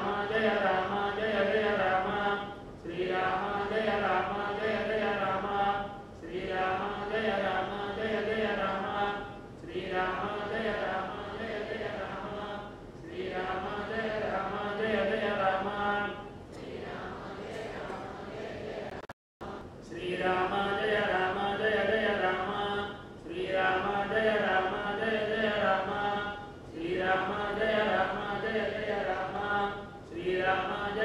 राम जय राम जय जय राम श्री राम जय राम जय जय राम श्री राम जय राम जय जय राम श्री राम जय राम जय जय राम श्री राम जय राम जय जय राम श्री राम जय राम जय जय राम श्री राम जय राम जय जय राम श्री राम जय राम जय जय राम श्री राम जय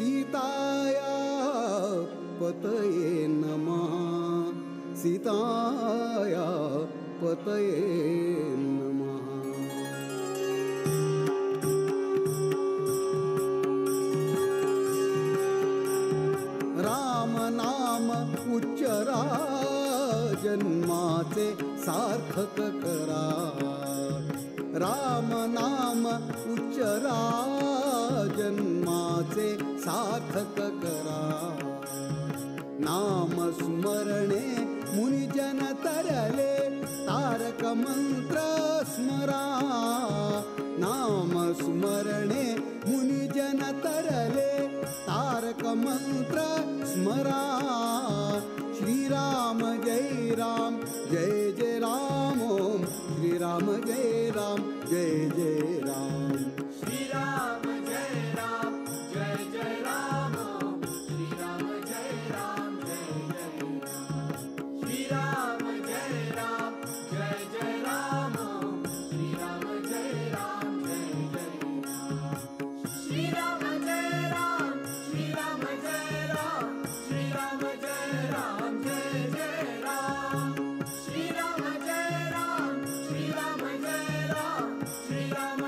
सीताया पतये नमः, सीताया पतये नमः। राम नाम उच्चरा जन्माचे सार्थक करा, राम नाम उच्चरा जन्माचे सार्थक करा। नाम स्मरणे मुनिजन तरले तारक मंत्र स्मरा, नाम स्मरणे मुनिजन तरले तारक मंत्र स्मरा। श्री राम जय राम जय जय राम ओम, श्री राम जय राम जय जय राम। श्री राम जय राम जय जय राम ओम, श्री राम जय राम जय जय राम। श्री राम जय राम जय जय राम ओम, श्री राम जय राम जय जय राम। श्री राम जय राम, श्री राम जय राम, श्री राम जय राम जय जय राम। श्री राम जय राम, श्री राम जय राम, श्री राम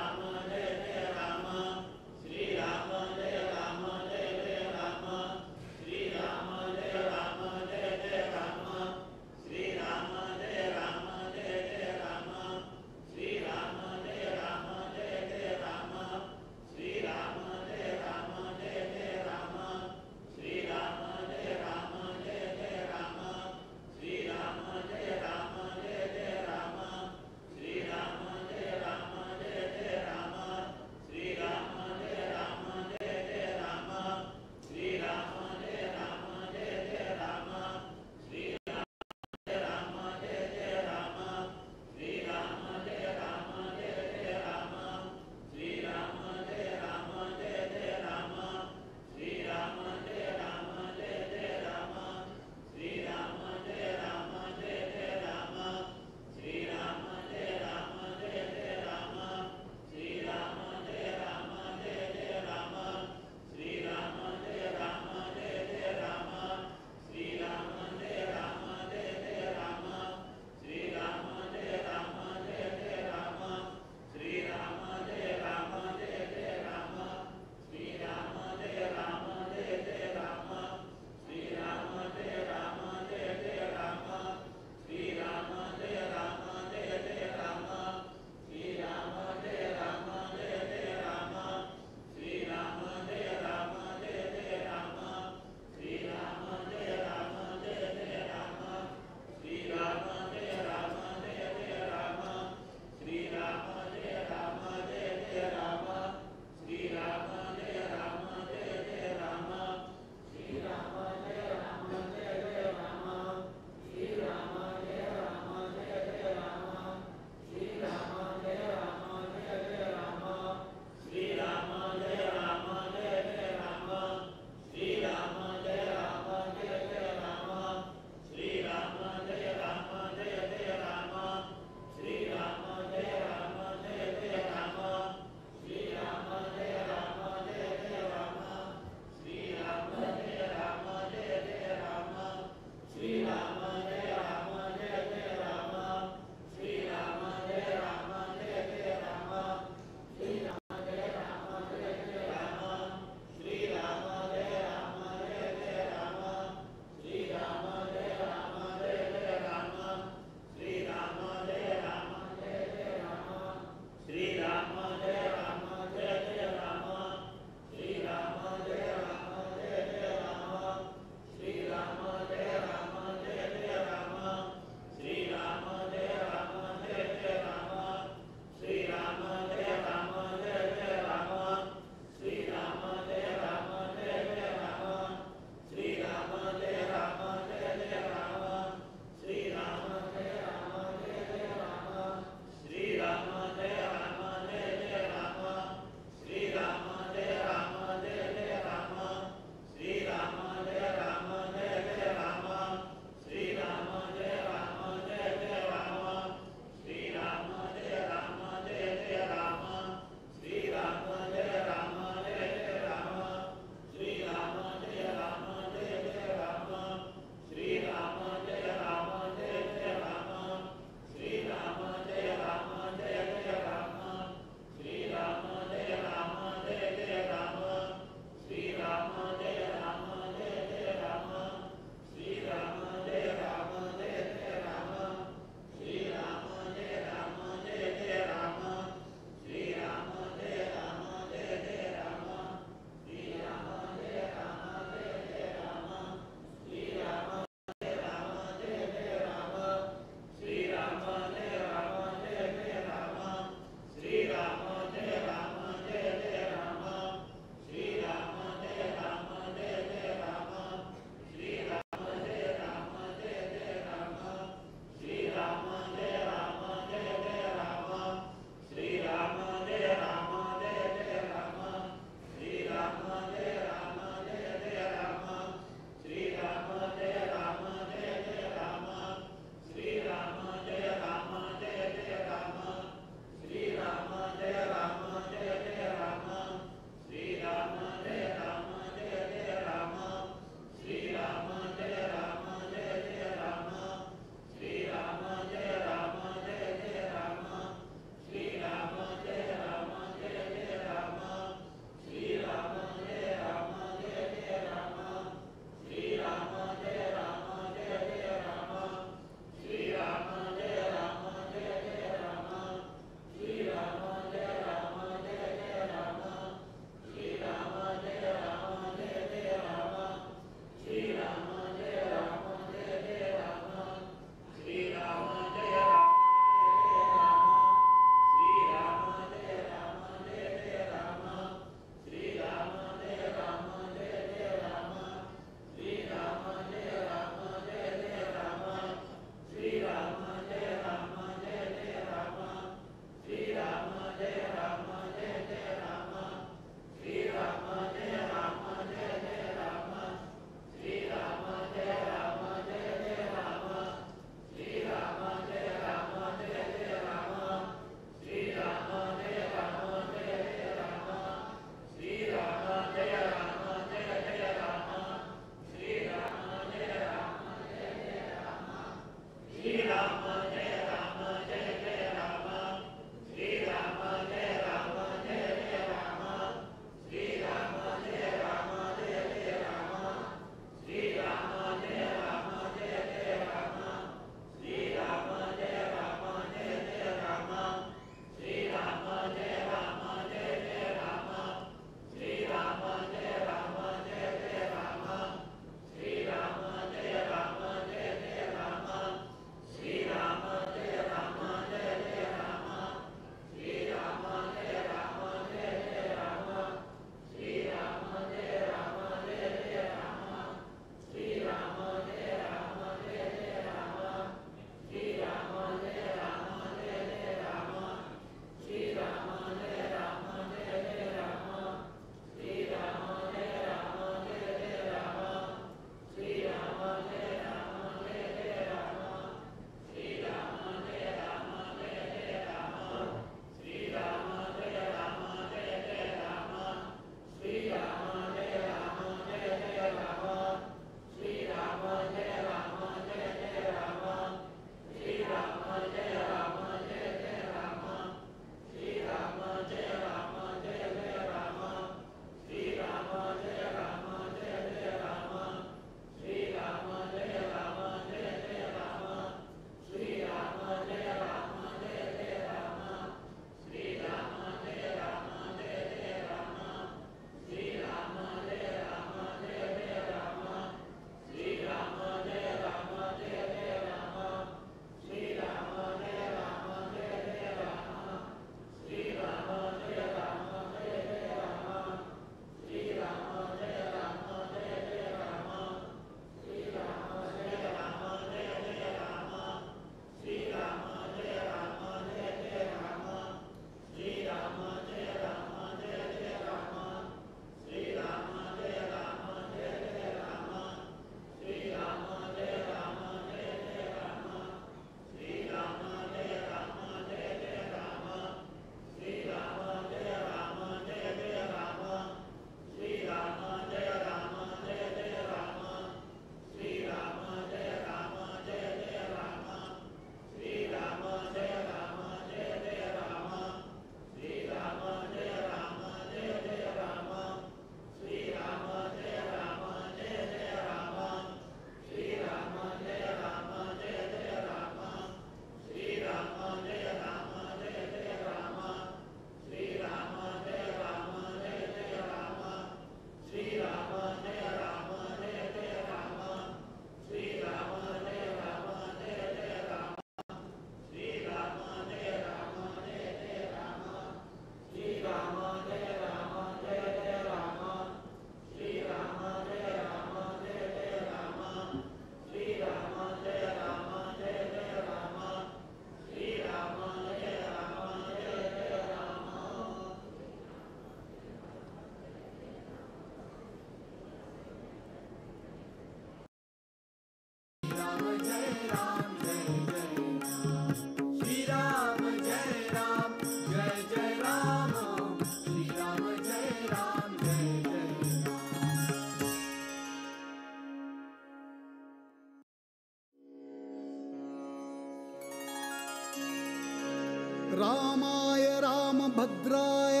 रामाय रामभद्राय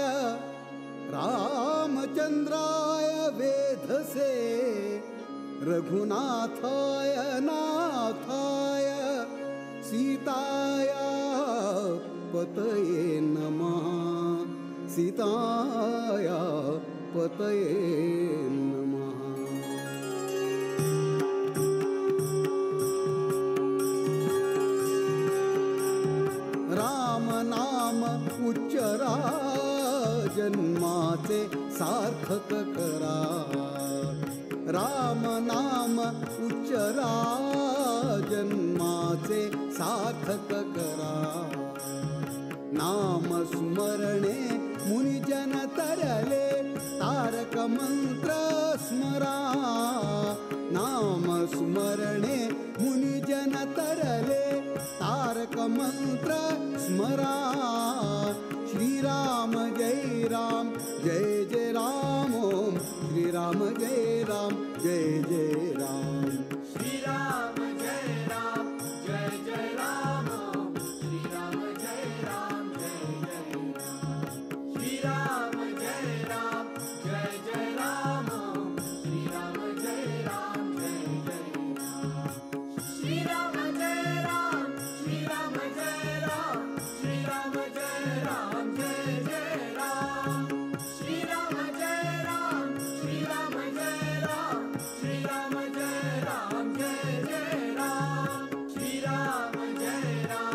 रामचंद्राय वेधसे रघुनाथाय नाथाय सीताया पतये नमः। सीताया पतये नमः। राम नाम उच्चरा जन्माचे सार्थक करा। राम नाम उच्चरा जन्माचे सार्थक करा। नाम स्मरणे मुनिजन तरले तारक मंत्र स्मरा। नाम स्मरणे मुनिजन तरले तारक मंत्र स्मरा। श्री राम जय राम जय जय राम ओम श्री राम जय राम जय जय राम। श्री राम जय राम जय जय राम श्री राम जय राम जय जय राम। श्री राम जय राम जय जय राम श्री राम जय राम जय जय राम। श्री राम जय राम श्री राम जय राम श्री राम जय राम जय जय राम। श्री राम जय राम श्री राम जय राम श्री राम जय राम जय जय राम। श्री राम जय राम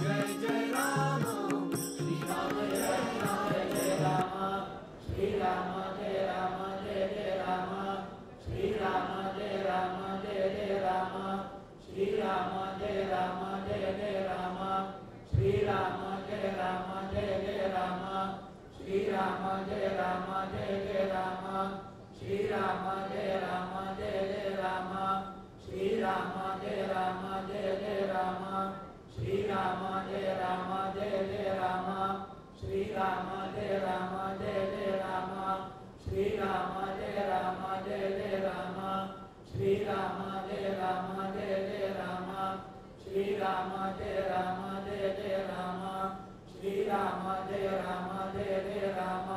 जय जय राम श्री राम जय राम जय राम। श्री राम जय राम जय जय राम। श्री राम जय राम जय जय राम। श्री राम जय राम जय जय राम। श्री राम जय राम जय जय राम। श्री राम जय राम जय जय राम। श्री राम जय राम जय जय राम। श्री राम जय राम जय जय राम। श्री राम जय राम जय जय राम। श्री राम जय राम जय जय राम। श्री राम जय राम जय जय राम। श्री राम जय राम जय जय राम। श्री राम जय राम जय जय राम। श्री राम जय राम जय जय राम।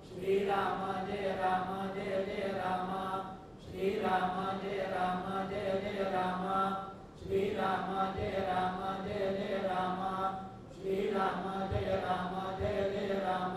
श्री राम जय राम जय जय राम। श्री राम जय राम जय जय राम। श्री राम जय राम जय जय राम। श्री राम जय राम जय जय राम।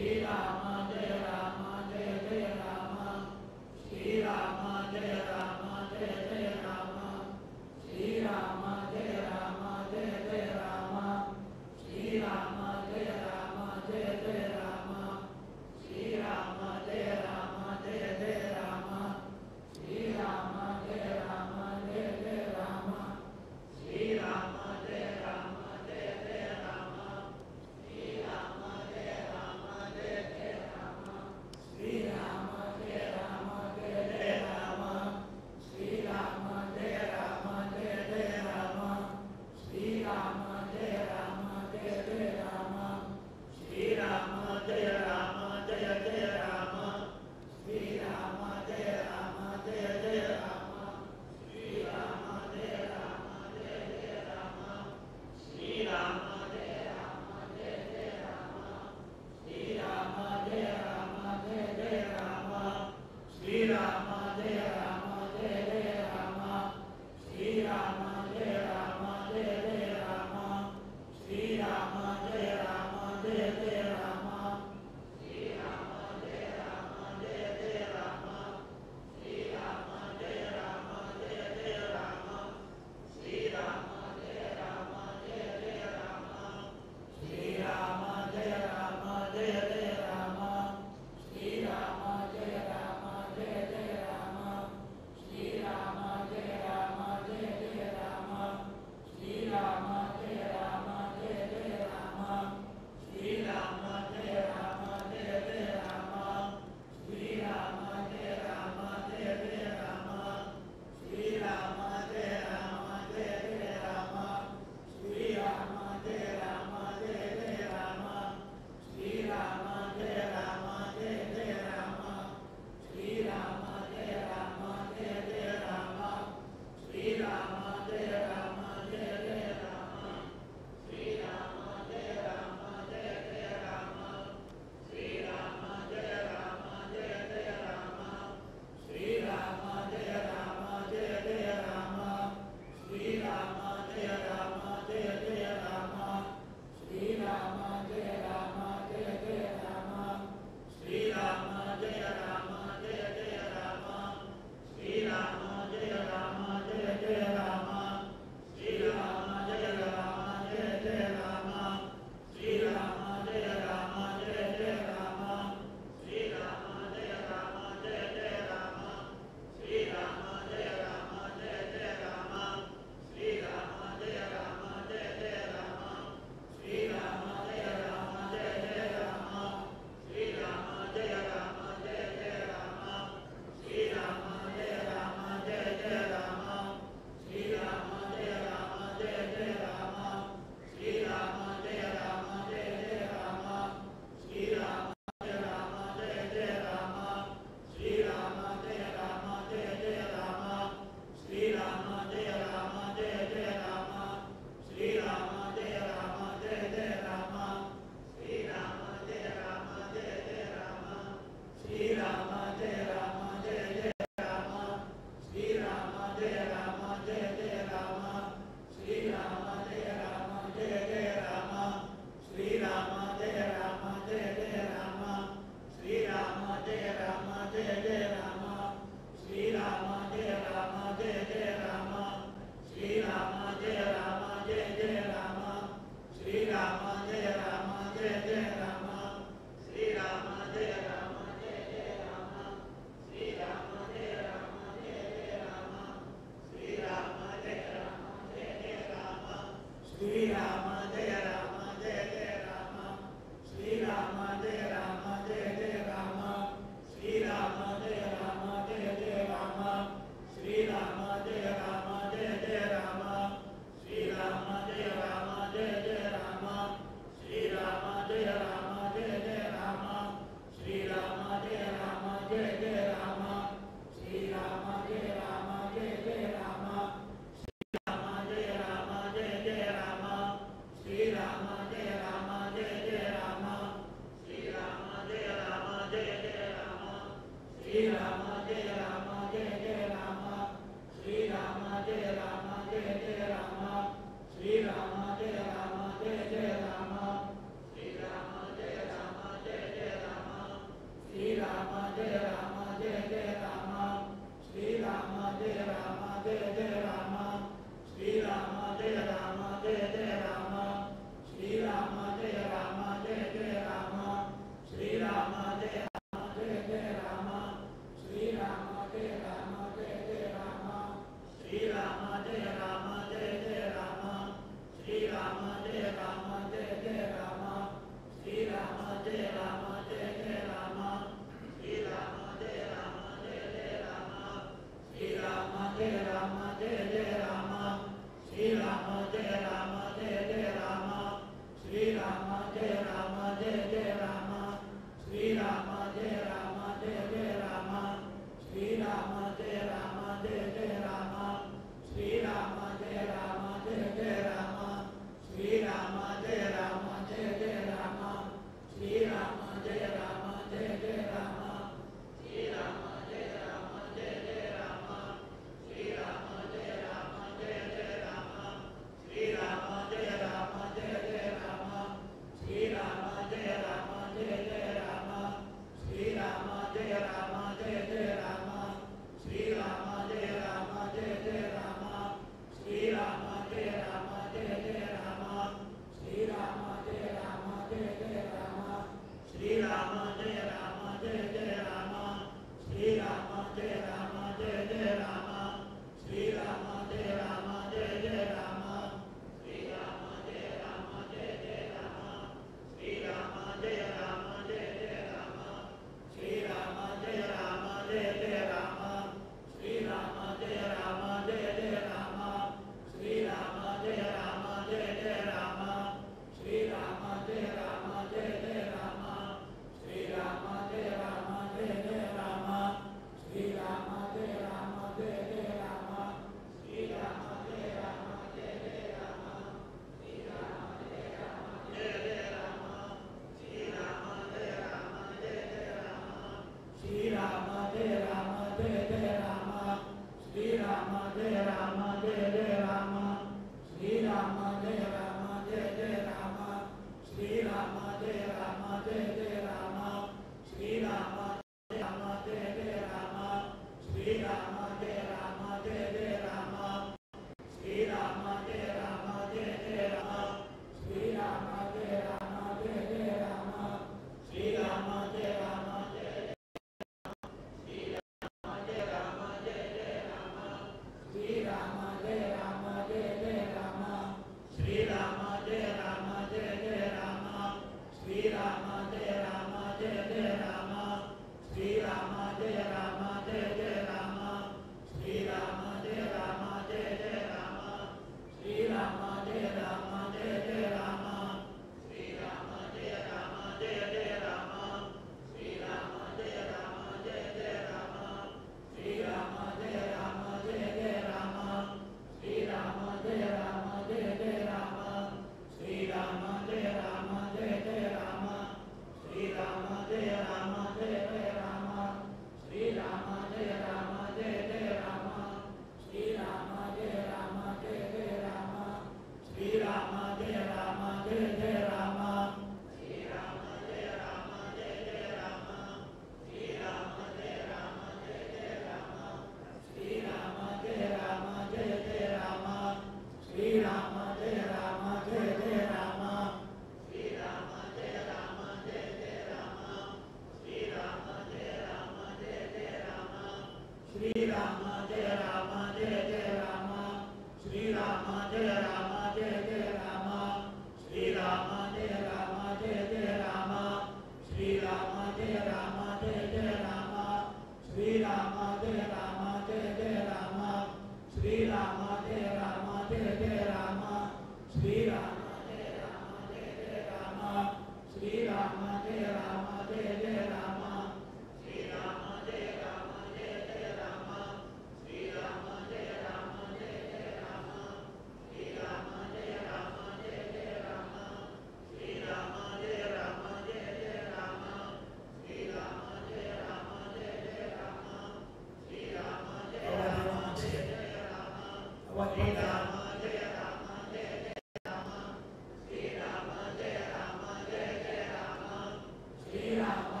Shri Rama.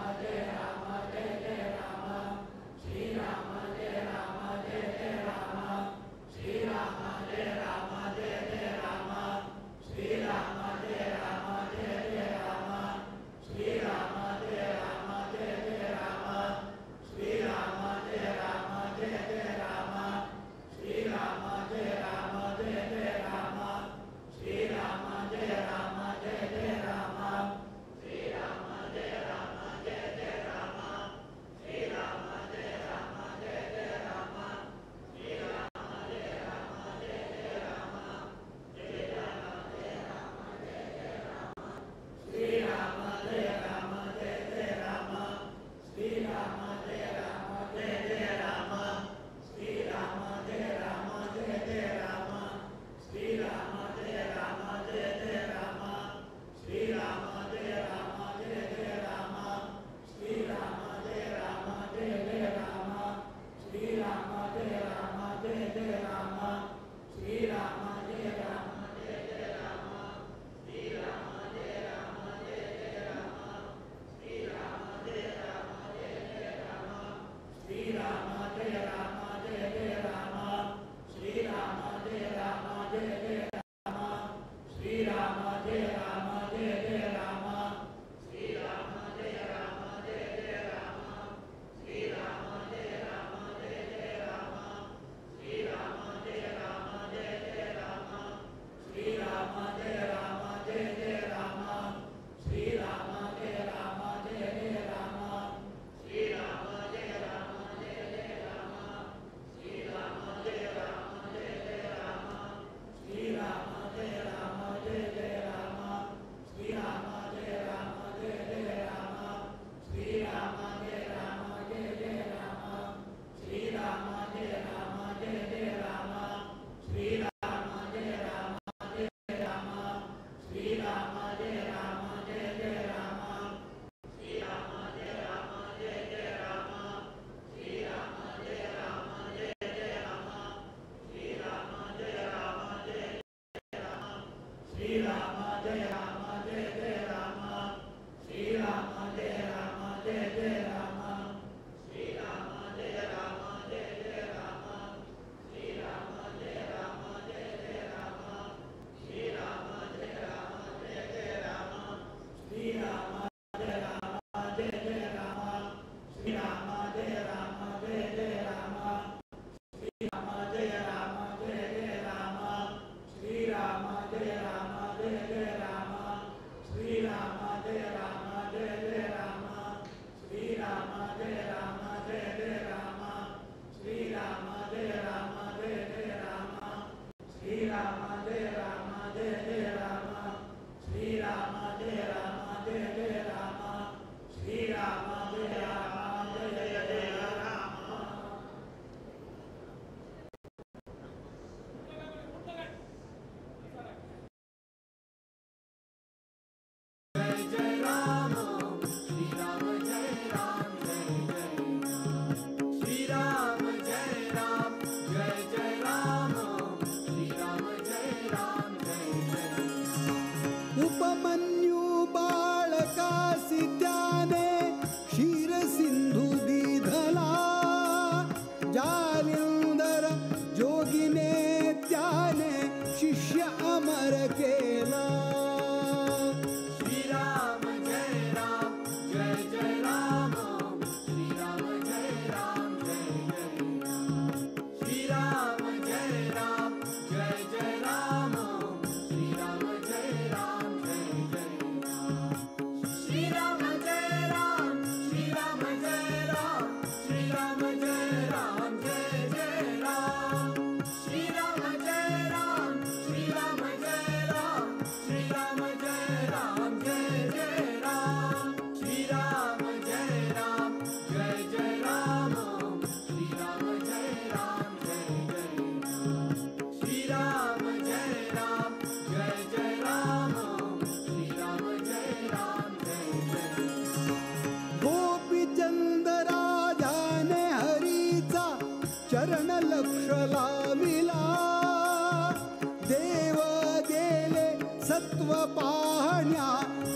तत्व पाहण्या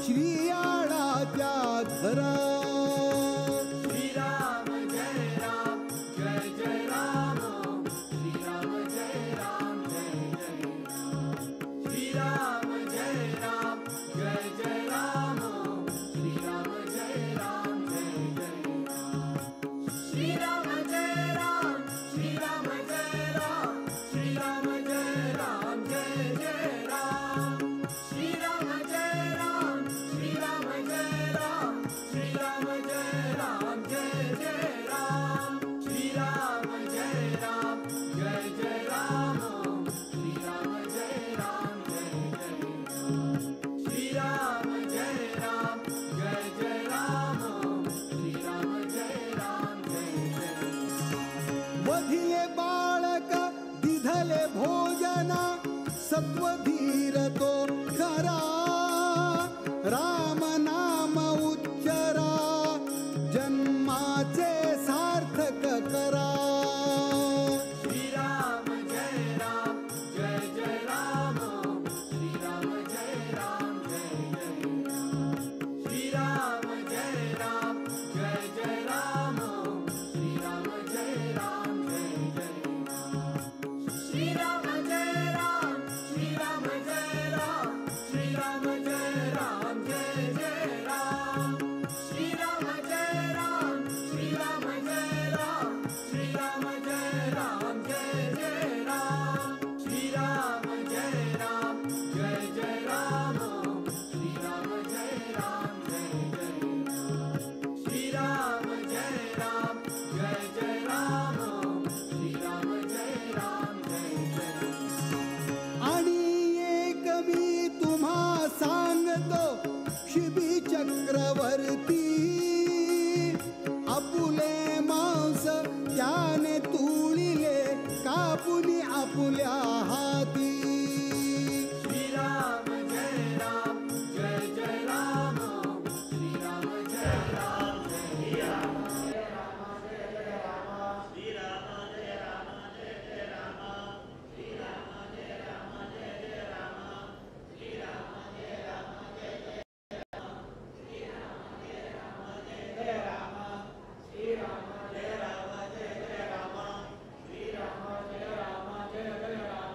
श्रीयाळाच्या घरा. श्रीराम जय राम जय जय राम, श्रीराम जय राम जय जय राम, श्रीराम जय राम जय जय राम, श्रीराम जय राम जय जय राम, श्रीराम जय राम, श्रीराम जय राम, श्रीराम जय राम जय जय राम, श्रीराम जय राम, श्रीराम जय राम, श्रीराम जय राम जय जय राम, श्रीराम जय राम जय जय राम, श्रीराम जय राम जय जय राम, श्रीराम जय राम जय जय राम, श्रीराम जय राम जय जय राम. वधिले बाळक दिधले भोजना, सत्वधीर तो खरा, राम नाम उच्चरा, जन्माचे सार्थक करा. श्रीराम जय राम जय जय राम, श्रीराम जय राम जय जय राम, श्रीराम जय राम जय जय राम, श्रीराम जय राम जय जय राम, श्रीराम जय राम, श्रीराम जय राम, श्रीराम जय राम जय जय राम, श्रीराम जय राम, श्रीराम जय राम, श्रीराम जय राम जय जय राम, श्रीराम जय राम जय जय राम, श्रीराम जय राम जय जय राम, श्रीराम जय राम जय जय राम, श्रीराम जय राम जय जय राम. आणि एक मी तुम्हा सांगतो, शिबी चक्रवर्ती, आपुले मांस त्याने तुळिले, कापुनी आपुल्या हाती. श्रीराम जय राम जय जय राम, श्रीराम जय राम जय राम. श्रीराम जय राम जय जय राम, श्रीराम जय राम जय जय राम,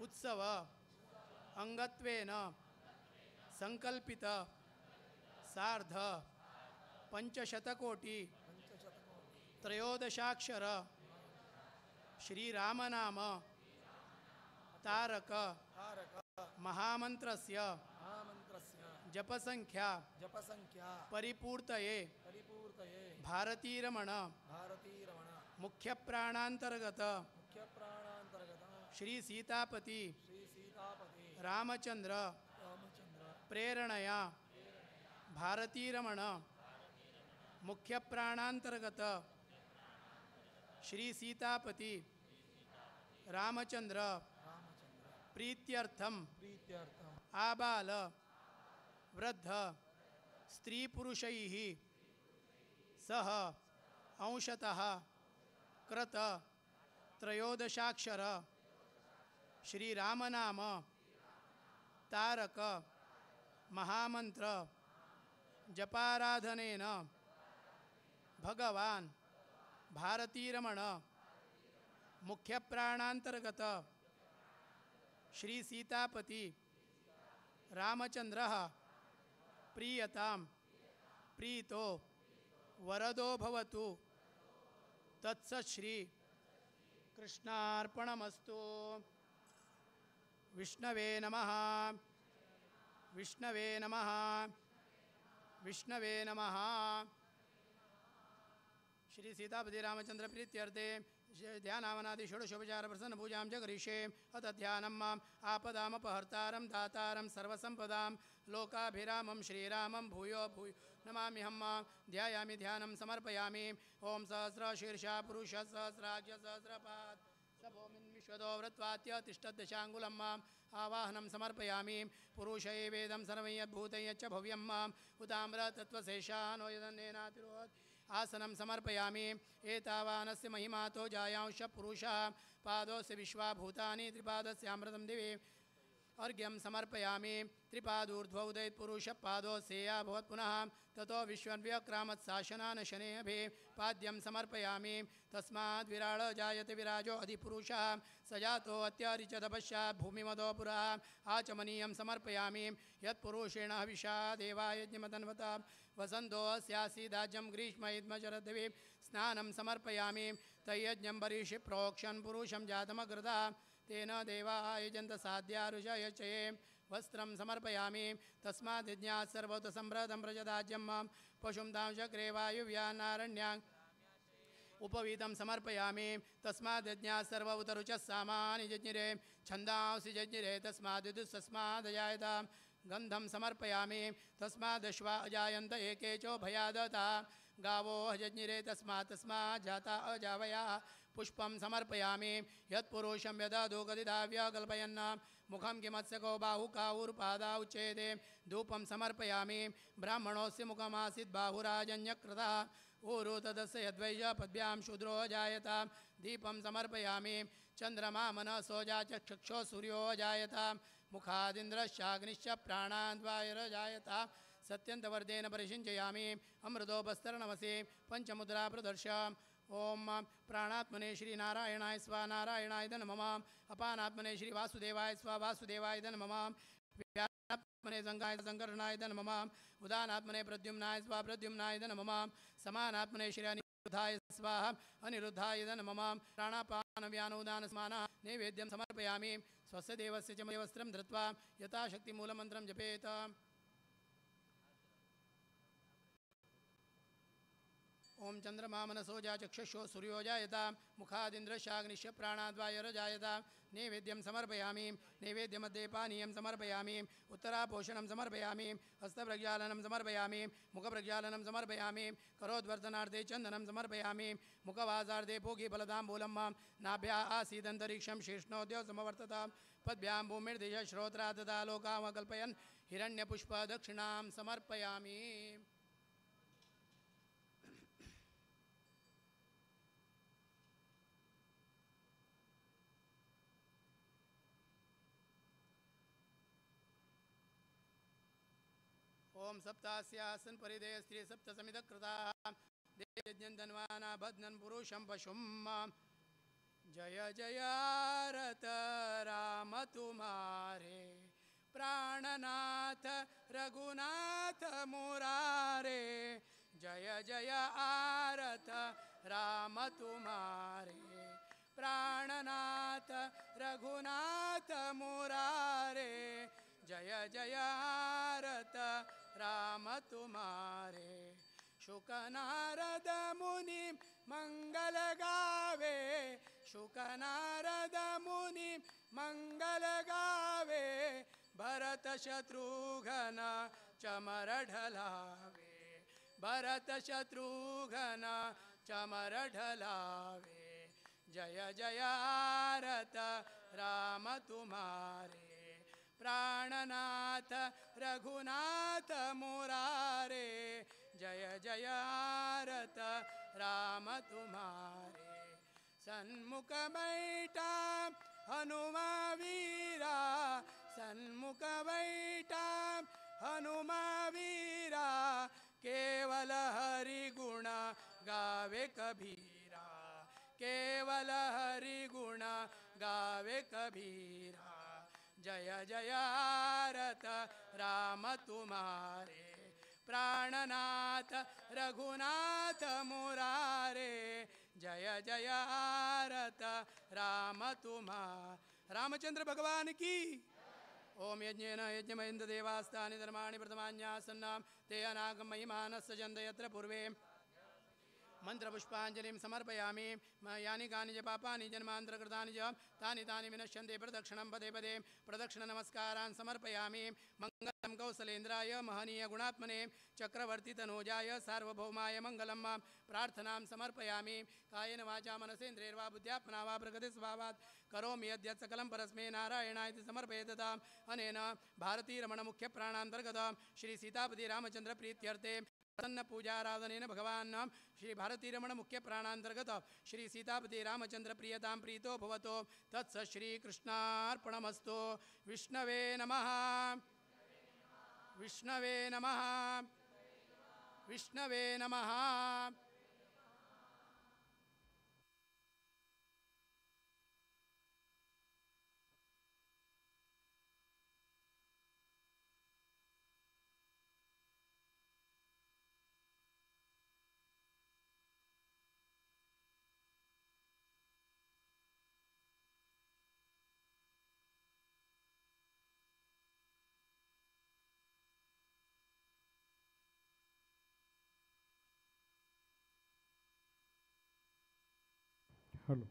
उत्सव अंगत्वेन संकल्पित सार्ध पंचशतकोटि त्रयोदशाक्षर श्रीरामनाम तारक महामंत्रस्य जपसंख्या परिपूर्तये भारतीरमण मुख्य प्राणांतर्गत श्री सीतापति रामचंद्र प्रेरणया भारतीरमण मुख्य प्राणांतर्गत श्री सीतापति रामचंद्र प्रीत्यर्थम आबाल वृद्ध स्त्री पुरुषैः सह अंशतः कृत त्रयोदशाक्षर श्रीरामनाम तारक महामंत्र जपाराधनेन भगवान भारतीरमण मुख्य प्राणांतर्गत श्री सीतापति रामचंद्र प्रीयतां प्रीतो वरदो भवतु। तत्सत् श्री कृष्णार्पणमस्तु। विष्णवे नमः। विष्णवे नमः। विष्णवे नमः। श्री सीतापति रामचंद्र प्रीत्यर्थे ध्यानावनादि षोडशोपचार प्रसन्न पूजां च करिष्ये। अथ ध्यानं माम् आपदामपहर्तारं दातारं सर्वसंपदां लोकाभिरामं श्रीरामं भूयो भूयो नमाम्यहं। मां ध्यायामि ध्यानं समर्पयामि। ॐ सहस्रशीर्षा पुरुष सहस्राक्ष सहस्रपात् स भूमिं विश्वतो वृत्वात्यतिष्ठद्दशाङ्गुलं माम् आवाहनं समर्पयामि। पुरुषये वेदं सर्वं यद्भूतं यच्च भव्यं माम् उताम्रतत्त्वशेषानो यदन्नेनातिरोहत् आसनं समर्पयामि। एतावानस्य महिमातो जायांश पुरुषः पादोस्य विश्वाभूतानि त्रिपादस्यामृतं दिवि अर्घ्यं समर्पयामि। त्रिपादूर्ध्व उदयत् पुरुषः पादोऽस्येया भवत् पुनः ततो विश्वन्व्यक्रामत् शासनानशनेऽभि पाद्यं समर्पयामि। तस्माद् विराळ जायते विराजो अधिपुरुषः स जातो अत्यरिचत पश्चात् भूमिमदो पुरः आचमनीयं समर्पयामि। यत्पुरुषेण हविषा देवा यज्ञमतन्वत वसन्तो अस्यासीदाज्यं ग्रीष्म इद्मशरद्दिवि स्नानं समर्पयामि। तयज्ञं बर्हिषि प्रोक्षन् पुरुषं जातमग्रता तेन देवा यजन्त साध्यारुषयचये वस्त्रं समर्पयामि। तस्माद् यज्ञात् सर्वतसम्भ्रतं प्रजदाज्यं मां पशुं तां चक्रे वायुव्यानारण्यां उपवीतं समर्पयामि। तस्माद् यज्ञात् सर्व उतरुचः सामानि जज्ञिरे छन्दांसि जज्ञिरे तस्माद्विदुस्तस्मादजायत गन्धं समर्पयामि। तस्मादश्वा अजायन्त एके चो भयादता गावो जज्ञिरे तस्मात् तस्मात् जाता अजावया पुष्पं समर्पयामि। यत्पुरुषं यदधोगदिदाव्यकल्पयन् मुखं किमत्स्यको बाहुकाऊर्पादा उच्येते धूपं समर्पयामि। ब्राह्मणोऽस्य मुखमासीत् बाहुराजन्यकृतः ऊरु तदस्य यद्वैष पद्भ्यां शूद्रो जायत दीपं समर्पयामि। चन्द्रमा मनसो जाचक्षो सूर्यो जायत मुखादिन्द्रश्चाग्निश्च प्राणाद्वायुर्जायत सत्यन्तवर्धेन परिषिञ्चयामि। अमृतोपस्तरणमसि पञ्चमुद्रा प्रदर्श। ॐ प्राणात्मने श्रीनारायणाय स्वा नारायणाय नमः। अपानात्मने श्री वासुदेवाय स्वा वासुदेवाय नमः। व्यानात्मने संगाय संकर्षणाय नमः। उदानात्मने प्रद्युम्नाय स्वा प्रद्युम्नाय नमः। समानात्मने श्री अनिरुद्धाय स्वाहा अनिरुद्धाय नमः। प्राणापान व्यानोदान समानः नैवेद्यं समर्पयामि। स्वस्य देवस्य च वस्त्रं धृत्वा यथाशक्तिमूलमन्त्रं जपेत। ओम चंद्रमा मनसो जा चक्षुषो सूर्यो जायता मुखादिन्द्रशाग्निश्च प्राणाद्वायुर्जायता नैवेद्यं समर्पयामि। नैवेद्यमध्ये पानीयं समर्पयामि। उत्तरापोषणं समर्पयामि। हस्तप्रक्षालनं समर्पयामि। मुखप्रक्षालनं समर्पयामि। करोद्वर्धनार्थे चन्दनं समर्पयामि। मुखवासार्थे भोगिफलताम्बूलं मां नाभ्या आसीदन्तरिक्षं शीर्ष्णोद्यो समवर्तत पद्भ्यां भूमिर्दिश श्रोत्रा तथा लोकामकल्पयन् हिरण्यपुष्प दक्षिणां समर्पयामि। ओम सप्तास्यासन परिधेय स्त्री सप्त समित कृता यज्ञं धन्वाना भद्नन् पुरुषं पशुं जय जय रत राम तुम्हारे प्राणनाथ रघुनाथ मुरारे। जय जय आरत राम तुम्हारे प्राणनाथ रघुनाथ मुरारे। जय जय आरत राम तुम्हारे। शुक नारद मुनि मंगल गावे। शुक नारद मुनि मंगल गावे। भरत शत्रुघ्न चमर ढलावे। भरत शत्रुघ्न चमर ढलावे। जय जय आरत राम तुम्हारे प्राणनाथ रघुनाथ मुरारे। जय जय आरत राम तुम्हारे। सन्मुख बैठा हनुमा वीरा। सन्मुख बैठा हनुमा वीरा। केवल हरि गुण गावे कबीरा। केवल हरि गुण गावे कबीरा। जय जय आरत राम तुम्हारे प्राणनाथ रघुनाथ मुरारे। जय जय आरत राम तुम्हारे। रामचंद्र भगवान की। ओम यज्ञेन यज्ञमयिन्द्र देवास्तानि धर्माणि प्रथमान्यासन्नां ते अनागमयिमानस्य जन्द यत्र पूर्वे। मंत्रपुष्पांजलिं समर्पयामि। यानि कानि च पापानि जन्मान्तरकृतानि च तानि तानि विनश्यन्ते। प्रदक्षिणं पदे पदे प्रदक्षिण नमस्कारान् समर्पयामि। मंगलं कौसलेन्द्राय महनीय गुणात्मने चक्रवर्ती तनूजाय सार्वभौमाय मंगलं प्रार्थनां समर्पयामि। कायेन वाचा मनसेन्द्रियैर्वा बुद्ध्यात्मना वा प्रकृतिस्वभावात् करोमि यद्यत् सकलं परस्मै नारायणाय समर्पयेतताम्। अनेन भारतीरमणमुख्यप्राणान्तर्गतं श्री सीतापति रामचंद्र प्रीत्यर्थे प्रसन्न पूजाराधनेन भगवान् श्री भारतीरमण मुख्य प्राणांतर्गत श्री सीतापति रामचंद्र प्रियतां प्रीतो भवतो। तत्स श्री कृष्णार्पणमस्तु। विष्णवे नमः। विष्णवे नमः। विष्णवे नमः। हॅलो।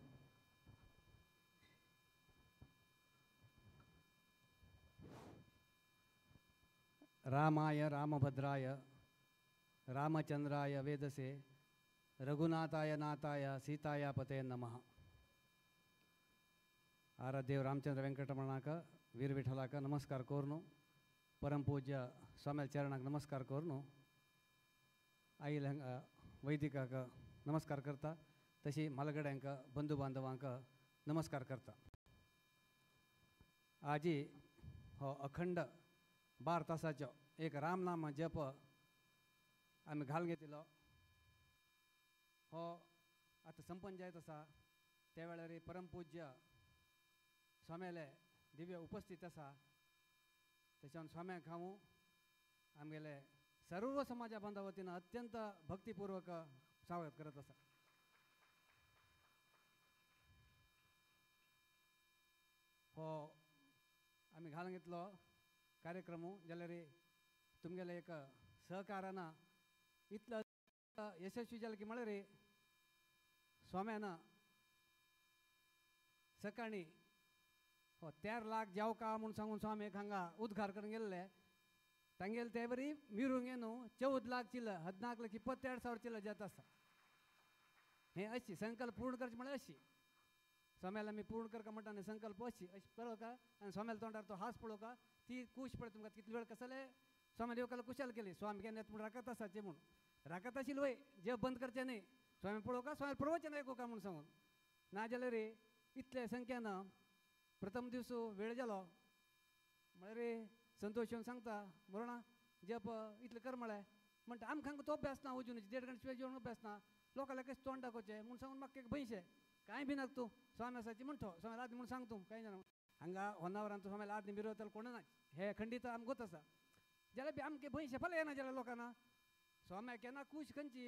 रामाय रामभद्राय रामचंद्राय वेदसे रघुनाथाय नाथाय सीताया पते नमः। आराध्यदेव रामचंद्र वेंकटरमणाक वीर विठ्ठलाक नमस्कार करून परमपूज्य स्वाम्या चरणाक नमस्कार करून आईल वैदिकाक नमस्कार करता तशी म्हालगड्यांक बंधू बांधवांक नमस्कार करता। आजी हो अखंड 12 तासाचो एक रामनाम जप आमी घालून घेतिल्लो हो आतां संपन्न जायत आसा। त्या वेळार परमपूज्य स्वाम्याले दिव्य उपस्थित आसा। तेच्यान स्वाम्याक हांव आमगेले सर्व समाजा बांधवा वतीन अत्यंत भक्तिपूर्वक स्वागत करत आसा। हो आमी घालून घेतलो कार्यक्रम जाल्यार तुमगेले एक सहकारान इतलो यशस्वी जालें की म्हळ्यार स्वाम्यान सकाळीं हो 13 लाख जेवका म्हूण सांगून स्वामी हांगा उद्गार करून गेल्ले तांगेले ते बरी मिरूंक न्हू 14 लाख चिल्ल 14 लाख 22,000 चिल्ल जात आसा। हें अशी संकल्प पूर्ण करचे म्हळ्यार अशी स्वाम्याला आमी पूर्ण करका म्हणटा न्ही संकल्प अशी अशी पळोवका आनी स्वाम्याला तोंडार तो हास पळोवका ती कूश पळय तुमकां कितले वेळ कसले स्वामी देवकाला कुशाल केली स्वामी केन्ना येता म्हूण राखत आसाचे म्हूण राखत आशिल्लो वय जेव बंद करचें न्ही स्वामी पळोवका स्वामी प्रवचन आयकुका म्हूण सांगून ना जाल्यार रे इतले संख्यान प्रथम दिवस वेळ जालो म्हळ्यार संतोष येवन सांगता मरणा जप इतलें कर म्हळें म्हणटा आमकां तो अभ्यास ना अजून 1.5 घंटे शिवाय जेवण अभ्यास ना लोकांक कशें तोंड दाखोवचें म्हूण सांगून म्हाका एक भंयशें कांय बी नाका तूं स्वामी आसाची म्हणतो स्वामी आदमी म्हणून सांग तूं कांय जाणा हांगा होनावरान तूं स्वामी आदमी मिरवतलो कोण ना हे खंडीत आमकां गोत आसा जाल्यार बी आमगे भंय शेफाल येना जाल्यार लोकांना स्वाम्या केन्ना कूश खंयची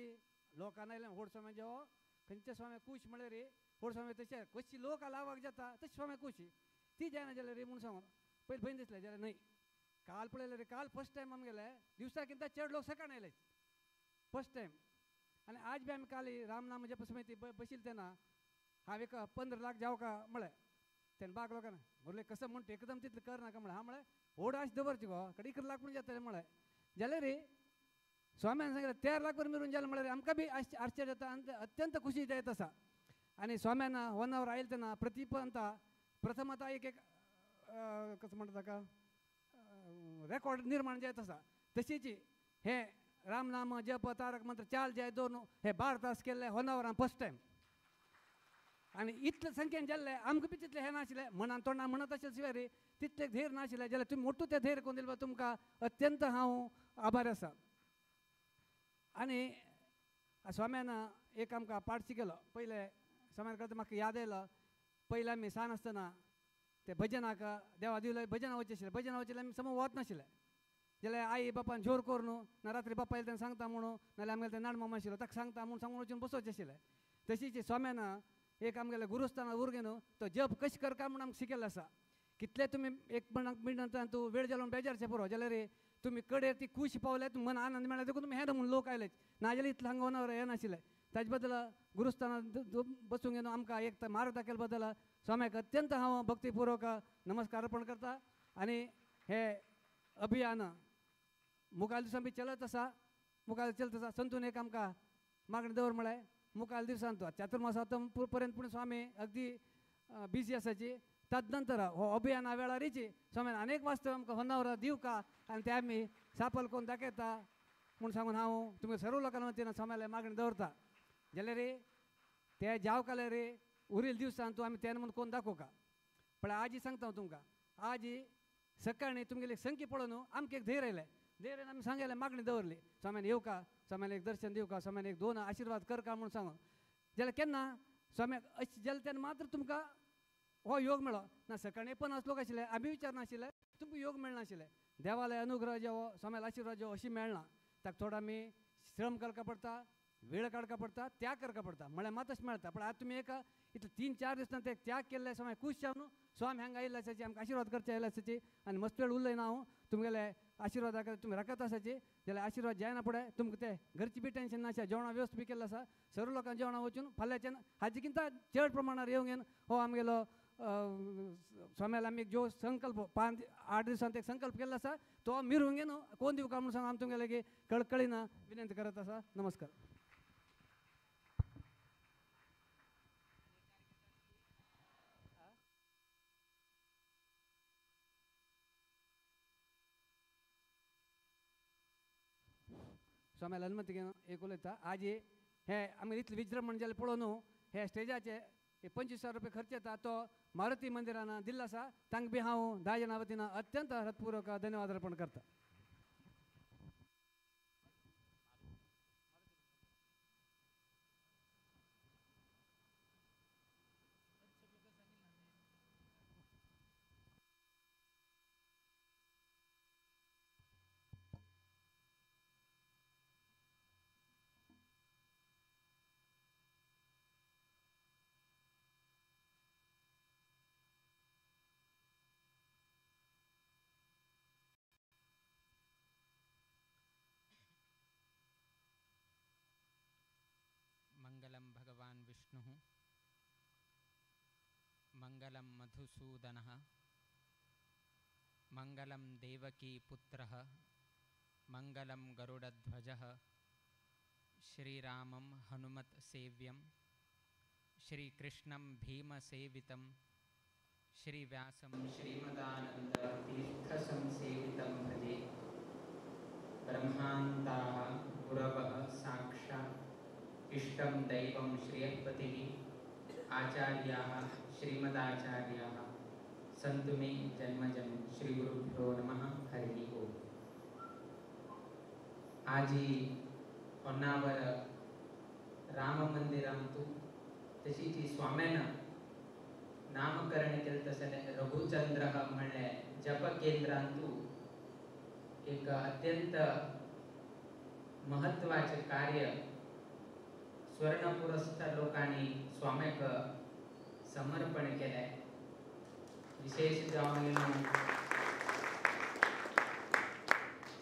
लोकांना आयले व्हड स्वामी जेवो खंयच्या स्वाम्या कूश म्हळ्यार रे व्हड स्वामी तशें कशी लोक लावाक जाता तशी स्वाम्या कूशी ती जायना जाल्यार रे म्हणून सांगून पयलीं भंय दिसलें जाल्यार न्हय काल पळयलें रे काल फर्स्ट टायम आमगेले दिवसा किंता चड लोक सकाळ आयले फर्स्ट टायम आनी आज बी आमी काल रामनाम जप समिती बशिल्ली तेन्ना हांव एक 15 लाख जावका म्हळें तेन्ना बाग लोकांना म्हणलें कसं म्हणटा एकदम तितलें कर नाका म्हळें हांव म्हळें व्हड आश दवरची गो कडे 11 लाख म्हणून जातलें म्हळें जाल्यार रे स्वाम्यान सांगलें 13 लाख पर्यंत मिरून जालें म्हळ्यार आमकां बी आश्चर्य जाता आनी अत्यंत खुशी जायत आसा आनी स्वाम्यान होनावर आयले तेन्ना प्रतिपंता प्रथमता एक एक कसं म्हणटा ताका रेकॉर्ड निर्माण जायत आसा तशीच हे रामनाम जप तारक मंत्र चाल जाय दोन हे 12 तास केल्ले होनावरान फर्स्ट टायम आनी इतले संख्येन जाल्ले आमकां बी तितलें हें नाशिल्लें मनान तोंडान म्हणत आशिल्लें शिवाय रे तितलें धैर्य नाशिल्लें जाल्यार तुमी मोटू तें धैर्य करून दिलें तुमकां अत्यंत हांव आभार आसा. आनी स्वाम्यान एक आमकां पाठ शिकयलो पयलें स्वाम्यान करता म्हाका याद आयलो पयलें आमी सान आसतना ते भजनाक देवा दिवले भजनां वचचे आशिल्लें भजनां वचले आमी समज वच नाशिल्लें जाल्यार आई बापान जोर करून ना रात्री बापा येयले तेन्ना सांगता म्हणून नाल्यार आमगेले ते नाडमामा आशिल्लो ताका सांगता म्हूण सांगून वचून बसोवचें आशिल्लें. तशीच स्वाम्यान एक आमगेले गुरुस्थाना उरगे न्हू तो जप कशें करता म्हूण आमकां शिकयल्लो आसा कितले तुमी एक मिनटान तूं वेळ जालो म्हूण बेजारचें पुरो जाल्यार रे तुमी कडेर ती खूश पावले तुमी मन आनंद मेळ्ळा देखून तुमी हें म्हूण लोक आयले नाजाल्यार इतलें हांगा वनावर येनाशिल्लें. ताजे बद्दल गुरुस्थानात बसूंक येवन आमकां एक मार्ग दाखयले बद्दल स्वाम्याक अत्यंत हांव भक्तीपूर्वक नमस्कार अर्पण करता. आनी हे अभियान मुखार दिसान बी चलत आसा मुखार चलत आसा संतून एक आमकां मागणी दवर म्हळ्यार मुखार दिवसान तो चातुर्मासातम पर्यंत पूण स्वामी अगदी बिजी आसाची तदनंतर हो अभियाना वेळारीची स्वामीन अनेक वास्तव आमकां होनावर दिवका आनी ते आमी सापल करून दाखयता म्हूण सांगून हांव तुमी सर्व लोकां वतीन स्वाम्याले मागणी दवरता. जाल्यार रे ते जावकाले रे उरिल्ल्या दिवसान तूं आमी तेन्ना म्हूण कोण दाखोवका पण आजी सांगता हांव तुमकां आजी सकाळीं तुमगेली संख्या पळोवन आमकां एक धैर्य आयलें धैर्य आमी सांगले मागणी दवरली स्वाम्यान येवका स्वाम्यान एक दर्शन दिवका स्वाम्यान एक दोन आशिर्वाद करका म्हूण सांगून जाल्यार केन्ना स्वाम्याक अशें जालें तेन्ना मात्र तुमकां हो योग मेळ्ळो ना सकाळीं 50 लोक आशिल्ले आमी विचार नाशिल्ले तुमकां योग मेळनाशिल्ले देवाले अनुग्रह जेवो स्वाम्याले आशिर्वाद जेवो अशी मेळना ताका थोडो आमी श्रम करका पडटा वेळ काडका पडटा त्याग करका पडटा म्हळ्यार मात अशें मेळटा. पण आतां तुमी एक इतले 3-4 दिसान ते त्याग केल्ले स्वामी खूश जावन स्वामी हांगा आयिल्ले आसाची आमकां आशिर्वाद करचे आयिल्ले आसाची आनी मस्त वेळ उलयना हांव तुमगेले आशिर्वादाक तुमी राखत आसाची जाल्यार आशिर्वाद जायना फुडें तुमकां ते घरची बी टेंशन नाशिल्लें जेवणा व्यवस्था बी केल्लो आसा सर्व लोकांक जेवणां वचून फाल्यांच्यान हाजे किंता चड प्रमाणार येवंक येवन हो आमगेलो स्वाम्याला आमी जो संकल्प 5-8 दिवसांत एक संकल्प केल्लो आसा तो मिरूंक येवन कोण दिवका म्हणून सांग आमी तुमगेले की कळकळीन विनंती करत आसा. नमस्कार. स्वाम्याला अनुमती घेवन एक उलयता आजी हे आमगेलें इतलें विजृंभण जालें पळोवन हे स्टेजाचे 25,000 रुपये खर्च येता तो मारुती मंदिरान दिल्लो आसा तांकां बी हांव 10 जाणां वतीन अत्यंत हृदपूर्वक धन्यवाद अर्पण करता. मंगलं भगवान् विष्णुः मंगलं मधुसूदनः मंगलं देवकी पुत्रः मंगलं गरुडध्वजः श्रीरामं हनुमत् सेव्यं श्रीकृष्णं भीमसेवितं श्रीव्यासं श्रीमदानन्दतीर्थसंसेवितं भजे. ब्रह्मान्ताः गुरवः साक्षात् इष्टं दैवं श्रियपतिः आचार्याः श्रीमदाचार्याः सन्तु मे जन्मजं. श्रीगुरुभ्यो नमः. हरिः ओम्. आजी होन्नावर राम मंदिरांतु तशी ती स्वाम्यान नामकरण केलें तशें रघुचंद्र म्हणलें जप केंद्रांतू एक अत्यंत महत्वाचें कार्य स्वर्णपुरस्थ लोकांनी स्वाम्याक समर्पण केलें. विशेष जावन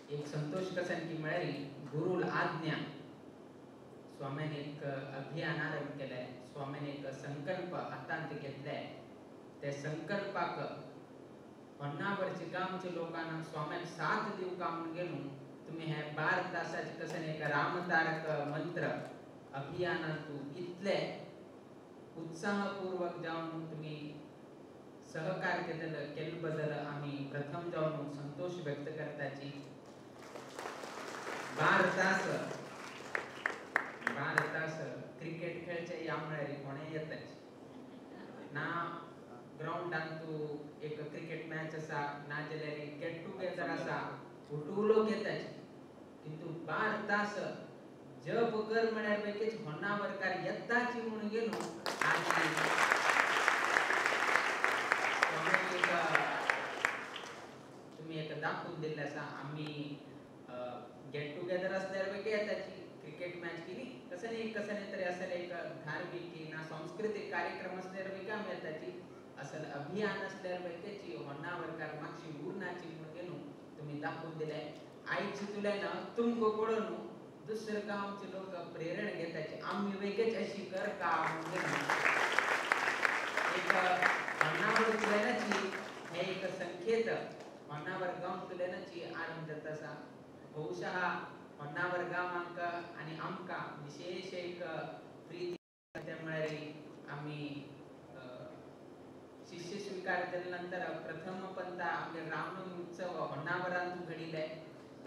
एक संतोष कसन की म्हळ्यार गुरुल आज्ञा स्वाम्यान एक अभियान आरंभ केलें. स्वाम्यान एक संकल्प हातांत घेतले. ते संकल्पाक होन्नावरचे गांवच्या लोकांना स्वाम्याक साथ दिवका म्हूण गेलो तुमी हे 12 तासाचे कसन एक रामतारक मंत्र अभियानांतू इतले उत्साहपूर्वक जावन तुमी सहकार केल्ले बद्दल आमी प्रथम जावन संतोष व्यक्त करताची. 12 तास 12 तास क्रिकेट खेळचे या म्हळ्यार कोणें येताच ना. ग्रावंडांतू एक क्रिकेट मॅच आसा ना जाल्यार गेट टुगेदर आसा उठू लोक येताच, किंतु 12 तास जप कर म्हळ्यार बेगीच होन्नावरकार येताची म्हणून गेलो. आनी तुमी एक दाखोवन दिल्लें आसा आमी गेट टुगेदर आसल्यार बेगीन येताची क्रिकेट मॅच केली कसं नाही कसं नाही तरी असेल एक धार्मिक ना सांस्कृतिक कार्यक्रम असल्यार बेगीन आमी येताची. असल अभियान असल्यार बेगीन होन्नावरकार मातशी उरनाची म्हणून गेलो तुमी दाखोवन दिले. आयची तुले ना तुमकां पळोवन दुसरे गांवचे लोक प्रेरणा घेताचे आमी वेगळेच अशी कर का म्हणून एक होन्नावर तुलेनाची हे एक संकेत होन्नावर गांव तुलेनाची आरंभ जाता आसा. बहुशः होन्नावर गांवांक आनी आमकां विशेष एक प्रीती ते म्हळ्यार आमी शिष्य स्वीकार केल्या नंतर प्रथम पंता आमगे रामनवमी उत्सव होन्नावरांतू घडिल्ले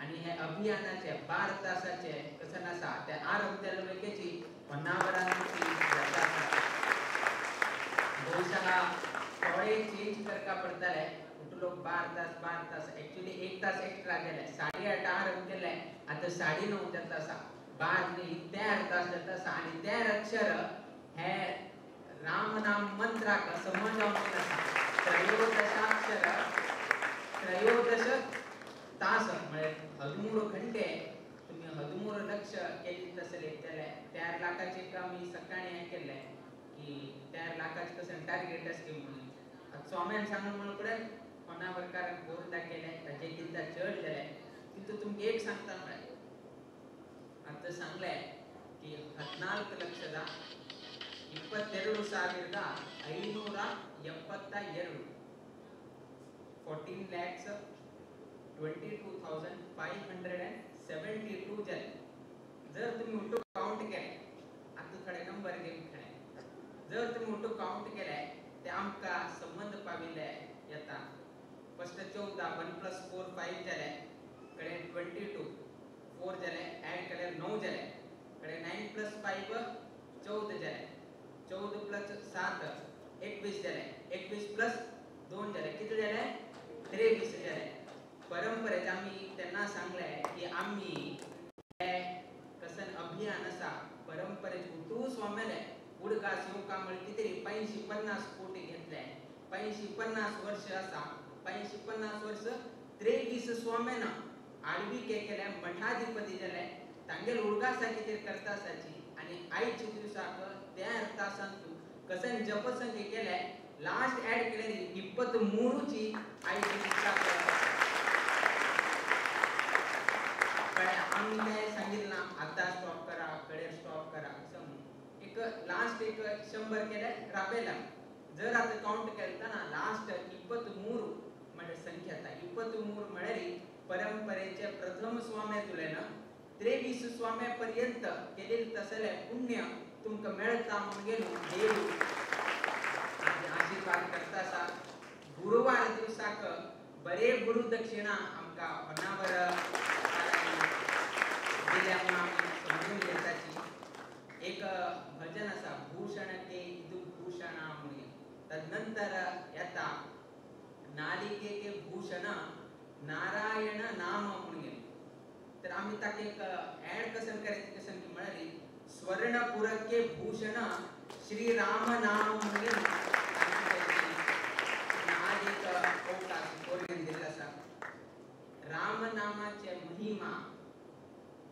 आनी हे अभियानाचे 12 तासाचे कसन आसा ते आरंभ जाले बेगीन होन्नावरांतू जाता आसा. बहुशः थोडे चेंज करका पडताले लोक 12 तास 12 तास एक्चुअली 1 तास एक्स्ट्रा गेले 8:30 आरंभ केले आतां 9:30 जाता आसा. 12 न्ही 13 तास जाता आसा. आनी 13 अक्षर हे राम नाम मंत्राक समज जावंक आसा. त्रयोदशाक्षर 13 तास म्हळ्यार 13 घंटे तुमी 13 लक्ष केली तशें लेखतले. 13 लाखाचे आमी सकाळीं हें केल्लें की 13 लाखाचें कशें टार्गेट आसली म्हणून स्वाम्यान सांगून म्हणून कडेन होन्नावरकारान बोरदा केलें ताजे कितें चड जालें. किंतु तुमकां एक सांगता म्हळ्यार आतां सांगलें की 14 ಲಕ್ಷದ 22,572 14,22,572 जाले. जर तुमी उठो कावंट केले आतां थोडे नंबर गेम खेळ्ळे जर तुमी उठो कावंट केले ते आमकां संबंद पाविल्ले येता. फस्ट 14 1 + 4 5 जाले कडे 22 4 जाले ऍड केल्यार 9 जाले कडे 9 + 5 14 जाले 14 + 7 21 जाले 21 + 2 जाले कितले जाले 23 जाले. परंपरेच आमी तेन्ना सांगले की आमी कसन अभियान आसा परंपरेच उठू स्वाम्याले उडगास येवका म्हळ्यार कितें 85-50 कोटी घेतले 85-50 वर्ष आसा 85-50 वर्ष 23 स्वाम्यान आडवी केले मठाधिपती जाले तांगेर उडगासा कितें करता आसाची. आनी आयच्या दिवसाक 13 तासांतू कसन जपसंग केले लास्ट ऍड केले 23 आयच्या दिवसाक आमी काय सांगितलं आता स्टॉप करा कडे स्टॉप करा असं एक लास्ट एक 100 केले राबयला. जर आता काउंट केलताना लास्ट 23 म्हणजे संख्या आता 23 म्हळ्यार परंपरेचे प्रथम स्वाम्या तुलेन 23 स्वाम्या पर्यंत केलेले तसले पुण्य तुमकां मेळता म्हणून गेलो देव आशीर्वाद करता आसा. गुरुवार दिवसाक बरे गुरु दक्षिणा आमकां होन्नावर दिल्या म्हणून आमी समजून घेताची. एक भजन आसा भूषण के इदु भूषणा म्हणून तदनंतर येता नालिके के भूषण नारायण नाम म्हणून. तर आमी ताका एक ऍड कसन करायचे कसन की म्हळ्यार स्वर्णपुरके भूषण श्री राम नाम म्हणून आज एक अवकाश कोरून दिल्लो आसा. राम नामाचे महिमा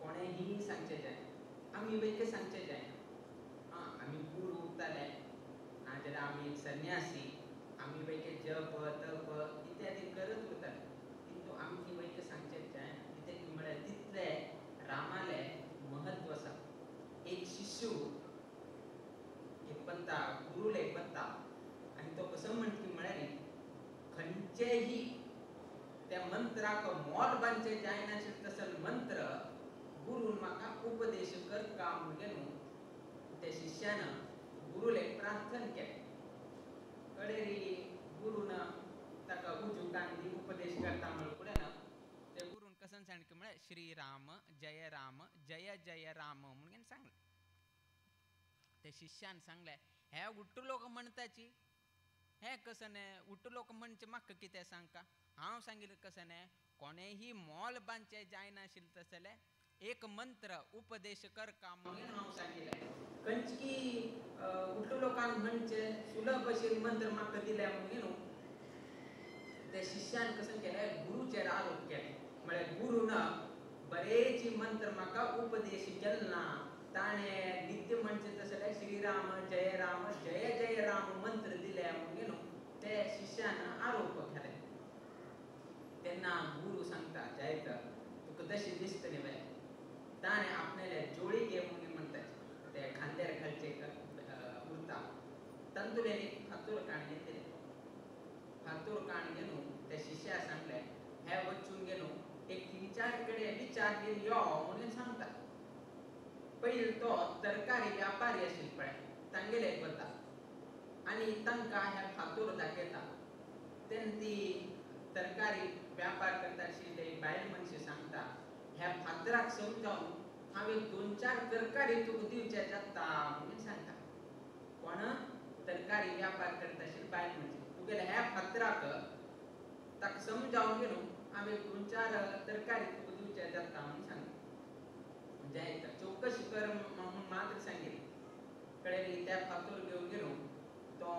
कोणेही सांगचे जाय, आमी वैके सांगचे जायना. हां, आमी गुरू उरताले नाजाल्यार आमी एक संन्यासी, आमी वैके जप तप इत्यादी करत उरताले, किंतु आमची वैके सांगचे जायना. कित्याक म्हळ्यार तितले रामाले महत्व आसा. एक शिशु एक पंता गुरुले एक पंता आनी तो कसो म्हणटी म्हळ्यार खंयचेही त्या मंत्राक मोल बांदचे जायनाशिल्लें तसो मंत्र गुरून म्हाका उपदेश करका म्हणून न्हू त्या शिष्यान गुरुले प्रार्थन केलें. कडेरी गुरून ताका उजू कांदी उपदेश करता म्हणून फुडें ना ते गुरून कसन सांगलें म्हळ्यार श्री राम जय राम जय जय राम म्हणून सांगलें. ते शिष्यान सांगलें हे उट्टू लोक म्हणटाची हे कसं न्ही, उट्टू लोक म्हणचे म्हाका कितें सांगका, हांव सांगिल्लें कसं न्ही, कोणेही मोल बांदचें जायनाशिल्लें तसलें एक मंत्र उपदेश करका म्हणून हांव सांगिल्लें. खंयची उट्टू लोकांक म्हणचे सुलभ अशें मंत्र म्हाका दिले म्हणून न्हू ते शिष्यान कसं केलें गुरुचेर आरोप केले. म्हळ्यार गुरून बरेच मंत्र म्हाका उपदेश केलो ना, ताणें नित्य म्हणचे तसलें श्रीराम जय राम जय जय राम मंत्र दिले म्हणून न्हू ते शिष्यान आरोप केले. तेन्ना गुरु सांगता जायत तुका तशें दिसता न्ही बाय, ताणें आपणाले जोळी घे म्हणून म्हणटाचे ते खांद्यार घालचे उरता तातूंतल्यान एक फातोर काण घेतले. फातोर काण घेवन त्या शिष्या सांगलें हे वचून घेवन एक तीन चार कडेन विचार घेवन यो म्हणून सांगता. पयलीं तो तरकारी व्यापारी आशिल्लो पळय तांगेले वता आनी तांकां हे फातोर दाखयता. तेन्ना ती तरकारी व्यापार करता आशिल्ली बायल मनशी सांगता ह्या फातराक समजावन हांव एक दोन चार तरकारी तुका दिवचे जाता म्हणून सांगता. कोण तरकारी व्यापार करता आशिल्ली बायल मनशी तुगेल्या ह्या फातराक ताका समजावन घेवन हांव एक दोन चार तरकारी तुका दिवचे जाता म्हणून सांगता. जायत चौकशी कर म्हणून मात्र सांगितले. कडेन त्या फातोर घेवन गेलो तो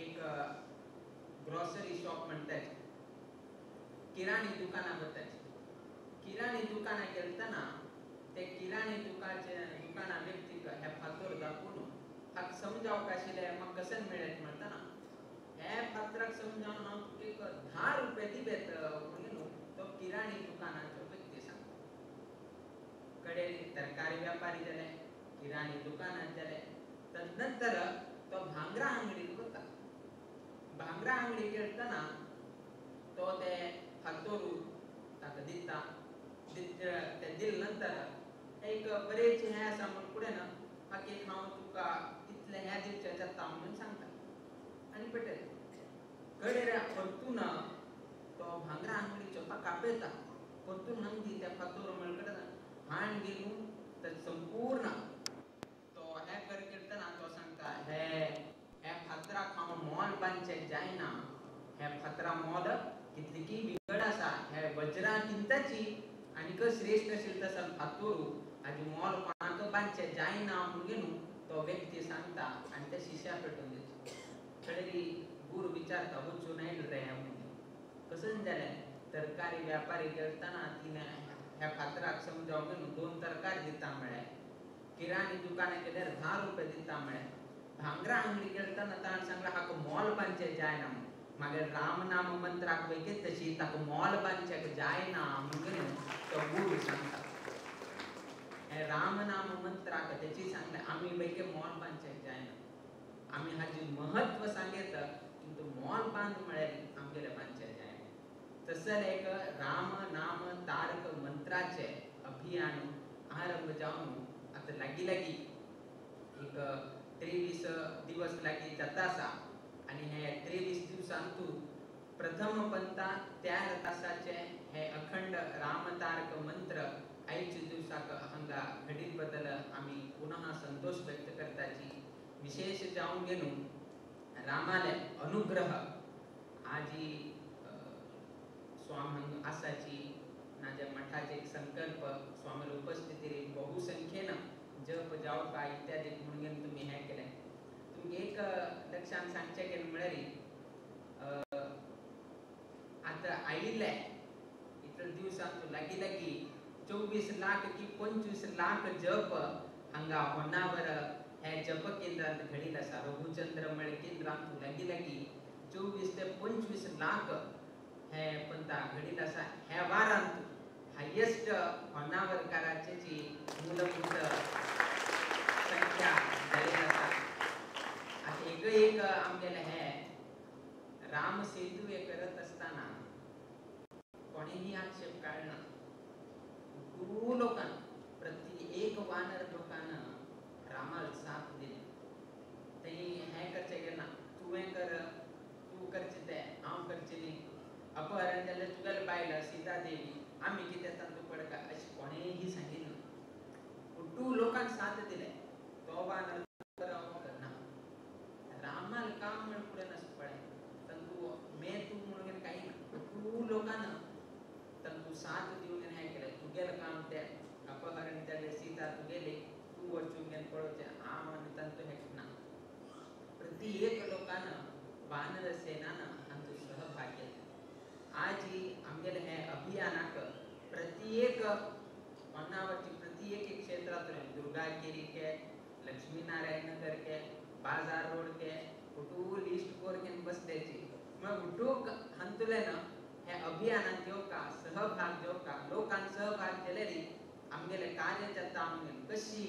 एक ग्रॉसरी शॉप म्हणटाचे किराणी दुकानां वताचे. किराणी दुकानां गेलतना ते किराणी दुकानाचे दुकाना व्यक्तीक हे फातोर दाखोवन हाका समजावंक आशिल्लें म्हाका कशें मेळत म्हणटना हे फातराक समजावन हांव तुका एक 10 रुपया दिबेत म्हणून तो किराणी दुकानाचो व्यक्ती सांगता. कडेन तरकारी व्यापारी जाले, किराणी दुकानात जाले, तदनंतर तो भांगरा आंगडीत वता. भांगरा आंगडी गेलतना तो ते फातोरू ताका दिता. ते दिले नंतर एक बरेच हें आसा म्हूण फुडें ना हाका एक हांव तुका इतलें हें दिवचें जाता म्हणून सांगता आनी पेटयता. कडेर परतून तो भांगरा आंगडीचो कापयता, परतून हांग त्या फातोर म्हळ्यार हाण घेवन तर संपूर्ण तो हे कर करतना तो सांगता हे हे फातराक हांव मोल बांदचें जायना, हे फातरा मोल कितली विंगड आसा, हे वज्रां किंताची आनीक श्रेश्ठ आशिल्लें तसो फातोरू हाजी मोल कोणाक बांदचें जायना म्हणून न्हू तो व्यक्ती सांगता आनी त्या शिश्या पेटोवन दिता. कडेरी गुरू विचारता वचून आयलो रे म्हणून कसं जालें तरकारी व्यापारी गेलतना तिणें ह्या फातराक समजावन घेवन दोन तरकारी दिता म्हळ्यार, किराणी दुकानां गेल्यार 10 रुपया दिता म्हळ्यार, भांगरा आंगडी गेलतना ताणें सांगलें हाका मोल बांदचें जायना म्हणून, मागीर राम नाम मंत्राक वयके तशी ताका मोल बांदचें जायना म्हणून तो गुरू सांगता. हे राम नाम मंत्राक तेची सांगलें आमी वयके मोल बांदचें जायना, आमी हाजी महत्व सांगेत किंतु मोल बांद म्हळ्यार आमगेलें बांदचें जायना. तसलें एक राम नाम तारक मंत्राचे अभियान आरंभ जावन आतां लागीं लागीं एक 23 दिवस लागीं जाता आसा आनी हे 23 दिवसांतू प्रथम पंता 3 तासाचे हे अखंड रामतारक मंत्र आयच्या दिवसाक हांगा घडीत बद्दल आमी पुनः संतोष व्यक्त करताची. विशेष जावन घेवन रामाले अनुग्रह आजी स्वामी हांगा आसाची नाजाल्यार मठाचे एक संकल्प स्वामीले उपस्थितीर बहुसंख्येन जप जावपा इत्यादी म्हणून तुमी हें केलें. एक लक्षान सांगचें गेलें म्हळ्यार आतां आयिल्ले इतले दिवसांत लागीं लागीं 24 लाख की 25 लाख जप हांगा होन्नावर हे जप केंद्रांत घडील आसा. रघुचंद्र म्हळ्या केंद्रांत लागीं लागीं 24 ते 25 लाख हे पंथा घडील आसा. ह्या वारांत हायेस्ट होन्नावरकाराची जी मूलभूत संख्या जाल्ली आसा. आतां एक एक आमगेले हे राम सेतू हे करत आसतना कोणेही आक्षेप काडना. गुरु लोकान प्रति एक वानर लोकान रामाक साथ दिली. तेणी हें करचें गेलें ना, तुवें कर, तूं करचें तें हांव करचें न्ही, अपहरण जाल्यार तुगेले बायल सीता देवी आमी कितें तांतूं पडका अशें कोणेंही सांगिना. गुड्डू लोकान साथ दिले, तो वानर हांव करना. रामाक काम म्हण फुडें नासता पळय तांतूं मे तूं म्हणून कांय ना. गुड्डू लोकान तांतूं साथ दिवन हें केलें, तुगेलें काम तें अपहरण जालें सीता तुगेली तूं वचून घेवन पळोवचें हांव आनी तांतूं हें ना. प्रति एक लोकान वानर सेनान हांचो सहभाग घेतला. आज आमगेले हे अभियानाक प्रत्येक होन्नावरची प्रत्येक एक क्षेत्रांतल्यान दुर्गागिरी के, लक्ष्मीनारायण नगर के, बाजार रोड के कुटू लिस्ट कोर घेवन बसल्याची मग कुटू हातूंतल्यान हे अभियानात घेवका सहभाग घेवका लोकान सहभाग केल्यारी आमगेले कार्य जाता. आमगेले कशी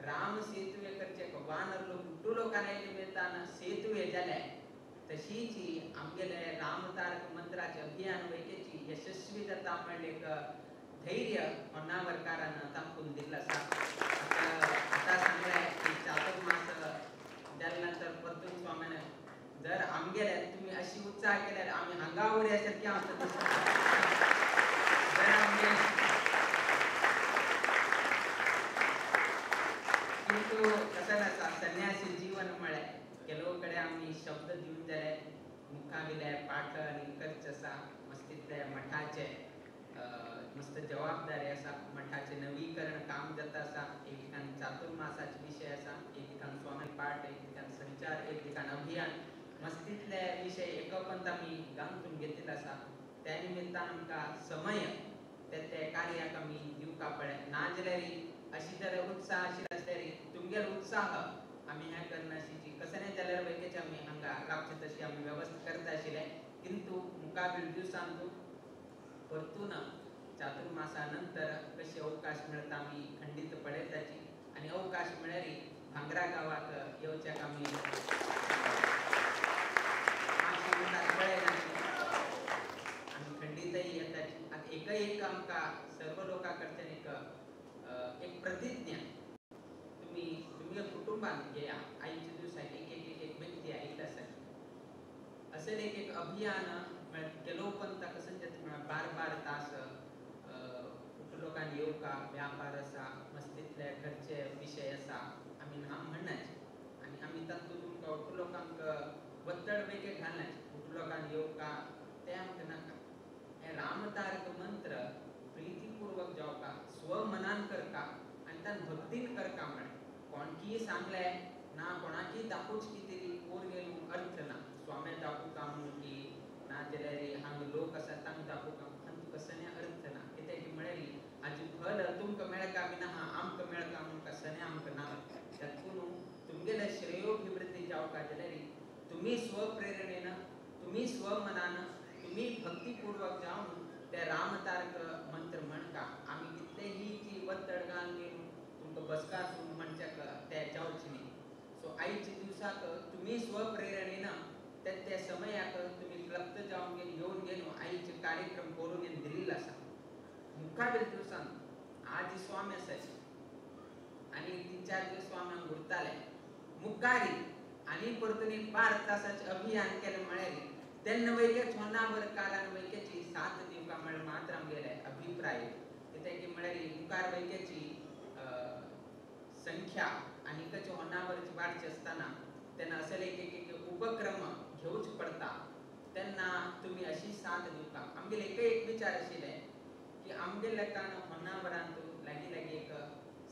राम सेतुवे करचे वानर लोक कुटू लोकांना आयले निमित्तान सेतुवे जाले तशीच आमगेले रामतारक मंत्राचे अभियान वैकेची यशस्वी जाता म्हणलें एक धैर्य होन्नावरकारान तांकून दिल्लें आसा. आतां सांगलें की चातुर्मास जाले नंतर परतून स्वाम्यान जर आमगेले तुमी अशी उत्साह केल्यार आमी हांगा उरया सारकें आमकां दिसता. जर आमगे किंतु कशें आसा संन्यासी जीवन म्हळें ಕೆಲವು कडेन आमी शब्द दिवन जाल्यार मुखाविले पाठ आनी करचें आसा. मस्तींतले मठाचे मस्त जबाबदारी आसा. मठाचें नवीकरण काम जाता आसा. एक ठिकाण चातुर्मासाचे विशय आसा, एक ठिकाण स्वामी पाठ, एक ठिकाण संचार, एक ठिकाण अभियान, मस्तींतले विशय एकपंत आमी गांथून घेतिल्ले आसा. त्या निमित्तान आमकां समय ते ते कार्याक आमी दिवका पडलें. ना जाल्यार अशी जर उत्साह आशिल्लो आसल्यार तुमगेलो उत्साह आमी हें करनाशिल्ली कशें न्ही जाल्यार वैकेचे आमी हांगा रावचे तशी आमी वेवस्था करता आशिल्ले. किंतु मुखावेळ दिवसांत परतून चातुर्मासा नंतर कशी अवकाश मेळटा आमी खंडीत पळयताची आनी अवकाश मेळ्ळ्यार भांगरा गांवाक येवच्याक आमी मातशी मुखार पळयनाशिल्ले आमी खंडीतय येताची. आतां एक एक आमकां सर्व लोकां कडच्यान एक एक प्रतिज्ञा तुमी तुमगे कुटुंबान घेया. आयच्या दिवसाक एक एक एक एक व्यक्ती आयिल्ली आसा असेल एक एक अभियान म्हळ्यार ಕೆಲವು पंथा कशें जाता म्हळ्यार बार बार तास लोकांनी येवका व्यापार आसा, मस्तींतले घरचे विशय आसा आमी ना म्हणनाचे आनी आमी तातूंत तुमकां उठू लोकांक वत्तड बेगीन घालनाचे. उठू लोकांक येवका तें आमकां नाका. हें रामतारक मंत्र प्रितीपूर्वक जावका, स्वमनान करका आनी तान भक्तीन करका. म्हळ्यार कोणकीय सांगलें ना कोणाकी दाखोवच कितें कोर गेलो अर्थ ना. स्वाम्या दाखोवका म्हणून की ना जाल्यार हांगा लोक आसा तांकां दाखोवका हांतूं कसलें अर्थ ना. कित्याक म्हळ्यार हाजें फल तुमकां मेळका बी ना आमकां मेळका म्हणून कसलें आमकां ना. तातूंत तुमगेलें श्रेयोभिवृद्धी जावका जाल्यार तुमी स्वप्रेरणेन, तुमी स्वमनान, तुमी भक्तीपूर्वक जावन ते रामतारक मंत्र म्हणका. आमी कितलेही जी वत्तड घालून घेवन तुमकां बसका आसून म्हणच्याक ते जावचें न्ही. सो आयच्या दिवसाक तुमी स्वप्रेरणेन ते त्या समयाक तुमी क्लप्त जावन घेवन येवन घेवन आयचे कार्यक्रम करून घेवन दिल्लो आसा. मुखावेल दिवसान आदी स्वामी आसाचे आनी 3-4 दिवस स्वाम्यांक उरताले मुखारी आनी परतून एक 12 तासाचें अभियान केलें म्हळ्यार तेन्ना वैकेच होन्नावरकारान वैकेची साथ दिवका म्हळ्यार मात्र आमगेले अभिप्राय. कित्याक म्हळ्यार मुखार वैकेची संख्या आनी कशें होन्नावरची वाडची आसतना तेन्ना असले एक एक एक उपक्रम घेवच पडटा. तेन्ना तुमी अशी साथ दिवका. आमगेले एक एक विचार आशिल्ले की आमगे लेखान होन्नावरांत लागीं लागीं एक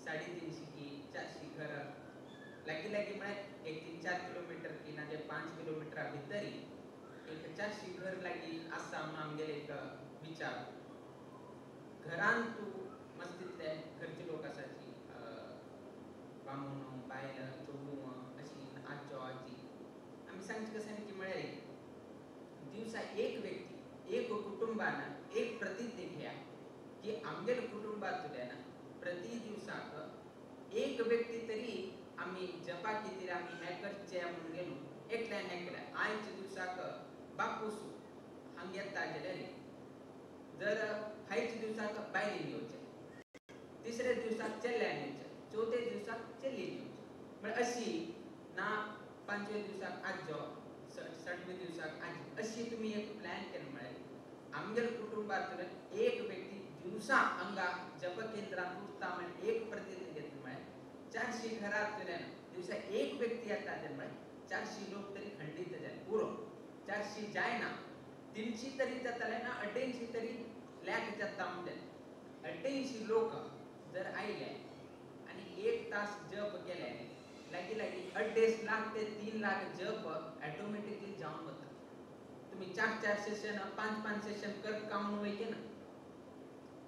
350 की 400 घर लागीं लागीं म्हळ्यार एक 3-4 किलोमिटर की ना 5 किलोमिटरा भितरी एक 400 घर लागीं आसा म्हणून आमगेले एक विचार. घरान तूं मस्तीतले घरचे लोक आसाची बामण बायल चेडूं अशी आजो आजी आमी सांगचे कशें की म्हळ्यार दिवसा एक व्यक्ती एक कुटुंबान एक प्रतिज्ञा घेया की आमगेले कुटुंबांतल्यान प्रति दिवसाक एक व्यक्ती तरी आमी जपा कितें आमी हें करचें म्हणून गेलो एकल्यान हें केलें. आयच्या दिवसाक बापूस हांगा येता जाल्यार जर फायच्या दिवसाक बायलेन येवचें, तिसऱ्या दिवसाक चेड्यान येवचें, चवथ्या दिवसाक चेडयेन येवचें, म्हळ्यार अशी ना पांचव्या दिवसाक आजो सातव्या दिवसाक आजी अशी तुमी एक प्लॅन केलें म्हळ्यार आमगेले कुटुंबांतल्यान एक व्यक्ती दिवसा हांगा जप केंद्रांत उरता म्हळ्यार एक प्रतिज्ञा घेतली म्हळ्यार 400 घरांतल्यान दिवसा एक व्यक्ती येता ते म्हळ्यार 400 लोक तरी खंडीत जाले पुरो. 400 जायना 300 तरी जाताले ना 250 तरी लॅक जाता म्हणजे 250 लोक जर आयले आनी 1 तास जप केले लागीं लागीं 2.5 लाख ते 3 लाख जप ऑटोमॅटिकली जावन वता. तुमी 4-4 सेशन 5-5 सेशन कर काम वयचे ना,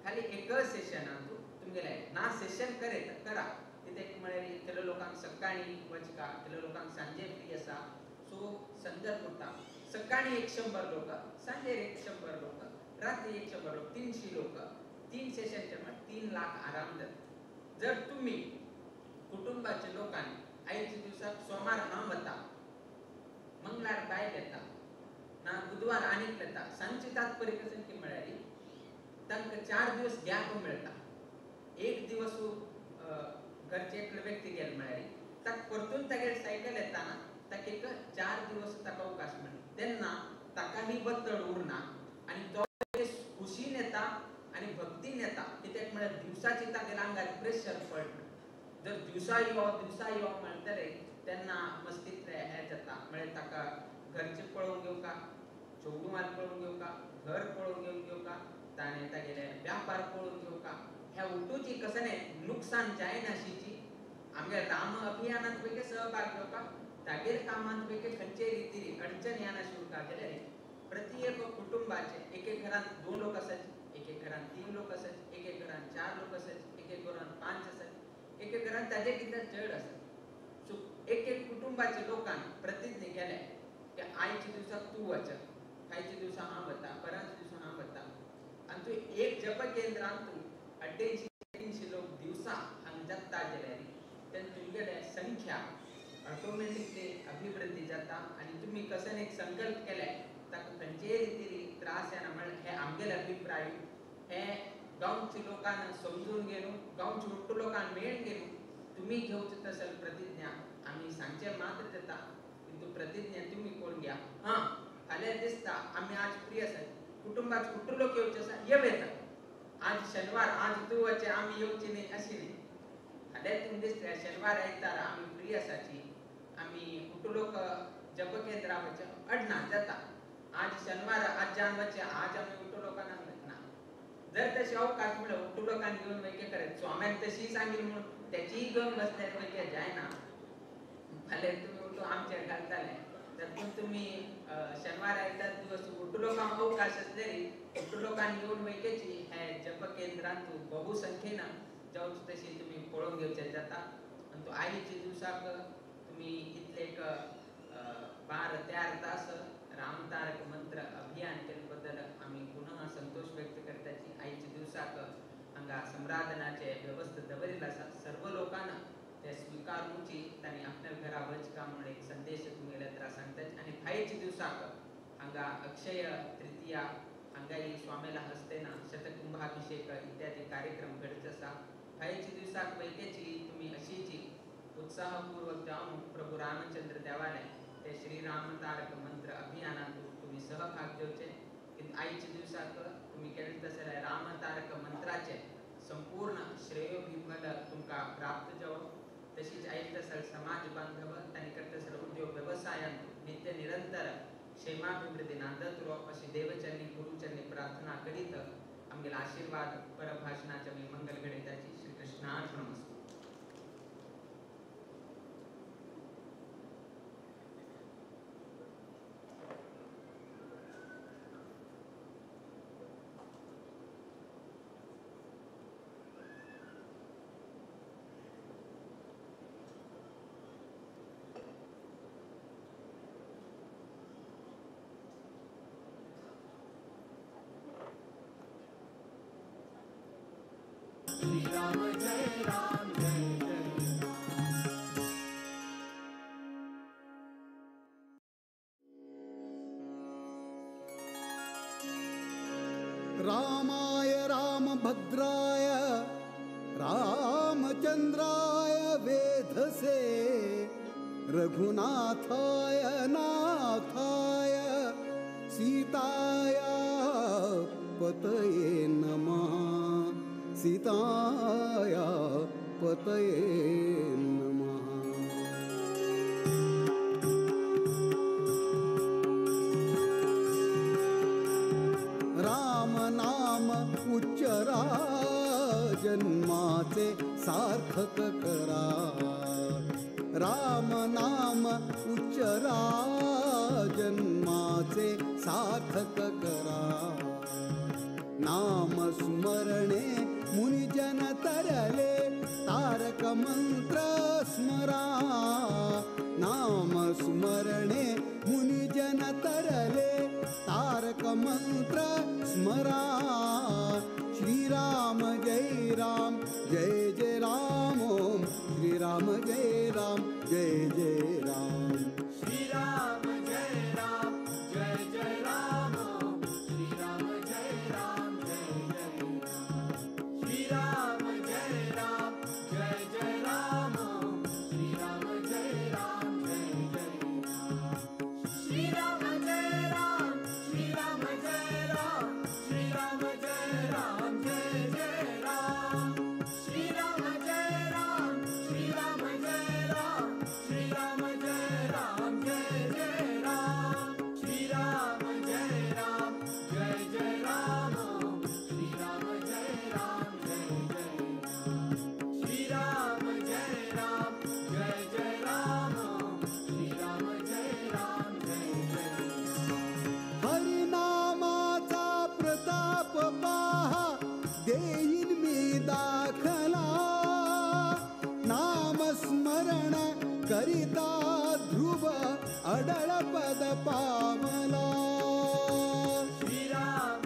खाली एकच सेशनान तुमगेले ना सेशन करेत करा कित्याक म्हळ्यार थोड्या लोकांक सकाळीं वचका थोड्या लोकांक सांजे फ्री आसा सो संदर्भ उरता. सकाळीं 100 लोक, सांजेर 100 लोक, रात्री 100 लोक, 300 लोक, 3 सेशनचे म्हळ्यार 3 लाख आराम जाता. जर तुमी कुटुंबाच्या लोकांनी आयच्या दिवसाक सोमार हांव वता, मंगळार बायल येता ना बुधवार आनीक येता, सांजची तात्पर्य कशें की म्हळ्यार तांकां 4 दिवस गॅप मेळटा. एक दिवस घरचे एकलो व्यक्ती गेले म्हळ्यार ताका परतून तागेले सायकल येताना ताका एक 4 दिवस ताका अवकाश मेळटा तेन्ना ताकाही बत्तड उरना आनी तो खुशीन येता आनी भक्तीन येता. कित्याक म्हळ्यार दिवसाची तागेल्या आंगार प्रेशर पडना. जर दिवसा यो दिवसा यो म्हणटले तेन्ना मस्तींतले हें जाता म्हळ्यार ताका घरचें पळोवंक घेवका, चेडवान पळोवंक घेवका, घर पळोवंक घेवन घेवका, ताणें तागेले व्यापार पळोवन घेवका, ह्या उटूची कसलें नुकसान जायनाशिची आमगे राम अभियानांत पैकी सहभाग घेवपाक तागेर कामांत पैकी खंयचे रितीन अडचण येनाशी उरता जाल्यार प्रति एक कुटुंबाचे एक एक घरांत 2 लोक आसात, एक एक घरांत 3 लोक आसात, एक एक घरांत 4 लोक आसात, एक एक घरांत 5 आसात, एक एक घरांत ताजे कितें चड आसात. सो एक एक कुटुंबाचे लोकांनी प्रतिज्ञा केल्या की आयच्या दिवसाक तूं वच, फायच्या दिवसा हांव वता, परांच्या दिवसा हांव वता आनी तूं एक जप केंद्रांत तूं 250-300 लोक दिवसा हांगा जाता जाल्यार तेन्ना तुमगेले संख्या ऑटोमॅटिकली अभिवृद्धी जाता आनी तुमी कसो एक संकल्प केले ताका खंयचेय रितीन त्रास येना. म्हळ्यार हे आमगेले अभिप्राय हे गांवच्या लोकांक समजून घेवन गांवच्या उट्टू लोकांक मेळून घेवन तुमी घेवचे तसल प्रतिज्ञा आमी सांगचे मात्र जाता किंतु प्रतिज्ञा तुमी करून घ्या. हां फाल्यां दिसता आमी आज फ्री आसात, कुटुंबाचे उट्टू लोक येवचे आसा येव येता, आज शनिवार आज तूं वचें आमी येवची न्ही अशी न्ही. फाल्यां तुमी दिसता शनिवार आयतार आमी फ्री आसाची आमी उट्टू लोक जप केंद्रा वचें अडना जाता, आज शनिवार आजच्यान वचें आज आमी उट्टू लोकांक ना. जर तशें अवकाश म्हळ्यार उट्टू लोकांक घेवन वयके करत स्वाम्यान तशी सांगली म्हणून तेचीय घेवन बसल्यार वयके जायना. फाल्यां तुमी उट्टू आमचेर घालताले तातूंत तुमी शनिवार आयतार दिवस उट्टू लोकांक अवकाश आसले उट्टू लोकांक घेवन वयकेची हे जप केंद्रांत बहुसंख्येन जावचे तशी तुमी पळोवन घेवचें जाता. आनी तो आयच्या दिवसाक तुमी इतले एक 12-13 तास रामतारक मंत्र अभियान केले बद्दल आमी पुनः संतोष व्यक्त करताची. आयच्या दिवसाक हांगा समराधनाचे व्यवस्था दवरिल्ले आसा, सर्व लोकांना ते स्विकारूची तांणी आपल्या घरा वचका म्हणून एक संदेश तुमगेले त्रास सांगतात. आनी फायच्या दिवसाक हांगा अक्षय तृतीया हांगाही स्वामीला हस्तेना शतकुंभाभिषेक इत्यादी कार्यक्रम घडचे आसा. फायच्या दिवसाक वैकेची तुमी अशीची उत्साहपूर्वक जावन प्रभू रामचंद्र देवालय ते श्रीराम तारक मंत्र अभियानांत तुमी सहभाग घेवचे. आयच्या दिवसाक तुमी केले तशें राम तारक मंत्राचे संपूर्ण श्रेयोभिफल तुमकां प्राप्त जावं. तशीच आयज तसल समाज बांधव तांणी करता तसल उद्योग वेवसायांत नित्य निरंतर क्षेमाभिवृद्धी नांदत उरोवप अशी देवचरणी गुरुचरणी प्रार्थना करीत आमगेले आशीर्वाद परभाषणाचे आमी मंगल घडयताची. श्री कृष्णार्पणमस्तु. राम जय राम जय जय राम। रामाय रामभद्राय रामचंद्राय वेधसे रघुनाथाय नाथाय सीताया पतये नमः। सीताया पतये नमः। राम नाम उच्चरा जन्माचे सार्थक करा। राम नाम उच्चरा जन्माचे सार्थक करा। नाम स्मरणे मुनिजन तरले तारक मंत्र स्मरा। नाम स्मरणे मुनिजन तरले तारक मंत्र स्मरा। श्री राम जय राम जय जय राम ओम। श्री राम जय राम जय जय राम। श्री राम जय राम जय जय राम ओम। श्री राम जय राम जय जय राम। श्री राम जय राम जय जय राम ओम। श्री राम जय राम जय जय राम। श्री राम जय राम श्री राम जय राम श्री राम जय राम जय जय राम। श्री राम जय राम श्री राम जय राम श्री राम जय राम जय जय राम। श्री राम जय राम जय जय राम ओम। श्री राम जय राम जय जय राम। श्री राम जय राम जय जय राम ओम। श्री राम जय राम जय जय राम। हरिनामाचा प्रताप पाहा देईन मी दाखला। नाम स्मरण करिता ध्रुव अडळ पद पावला। श्री राम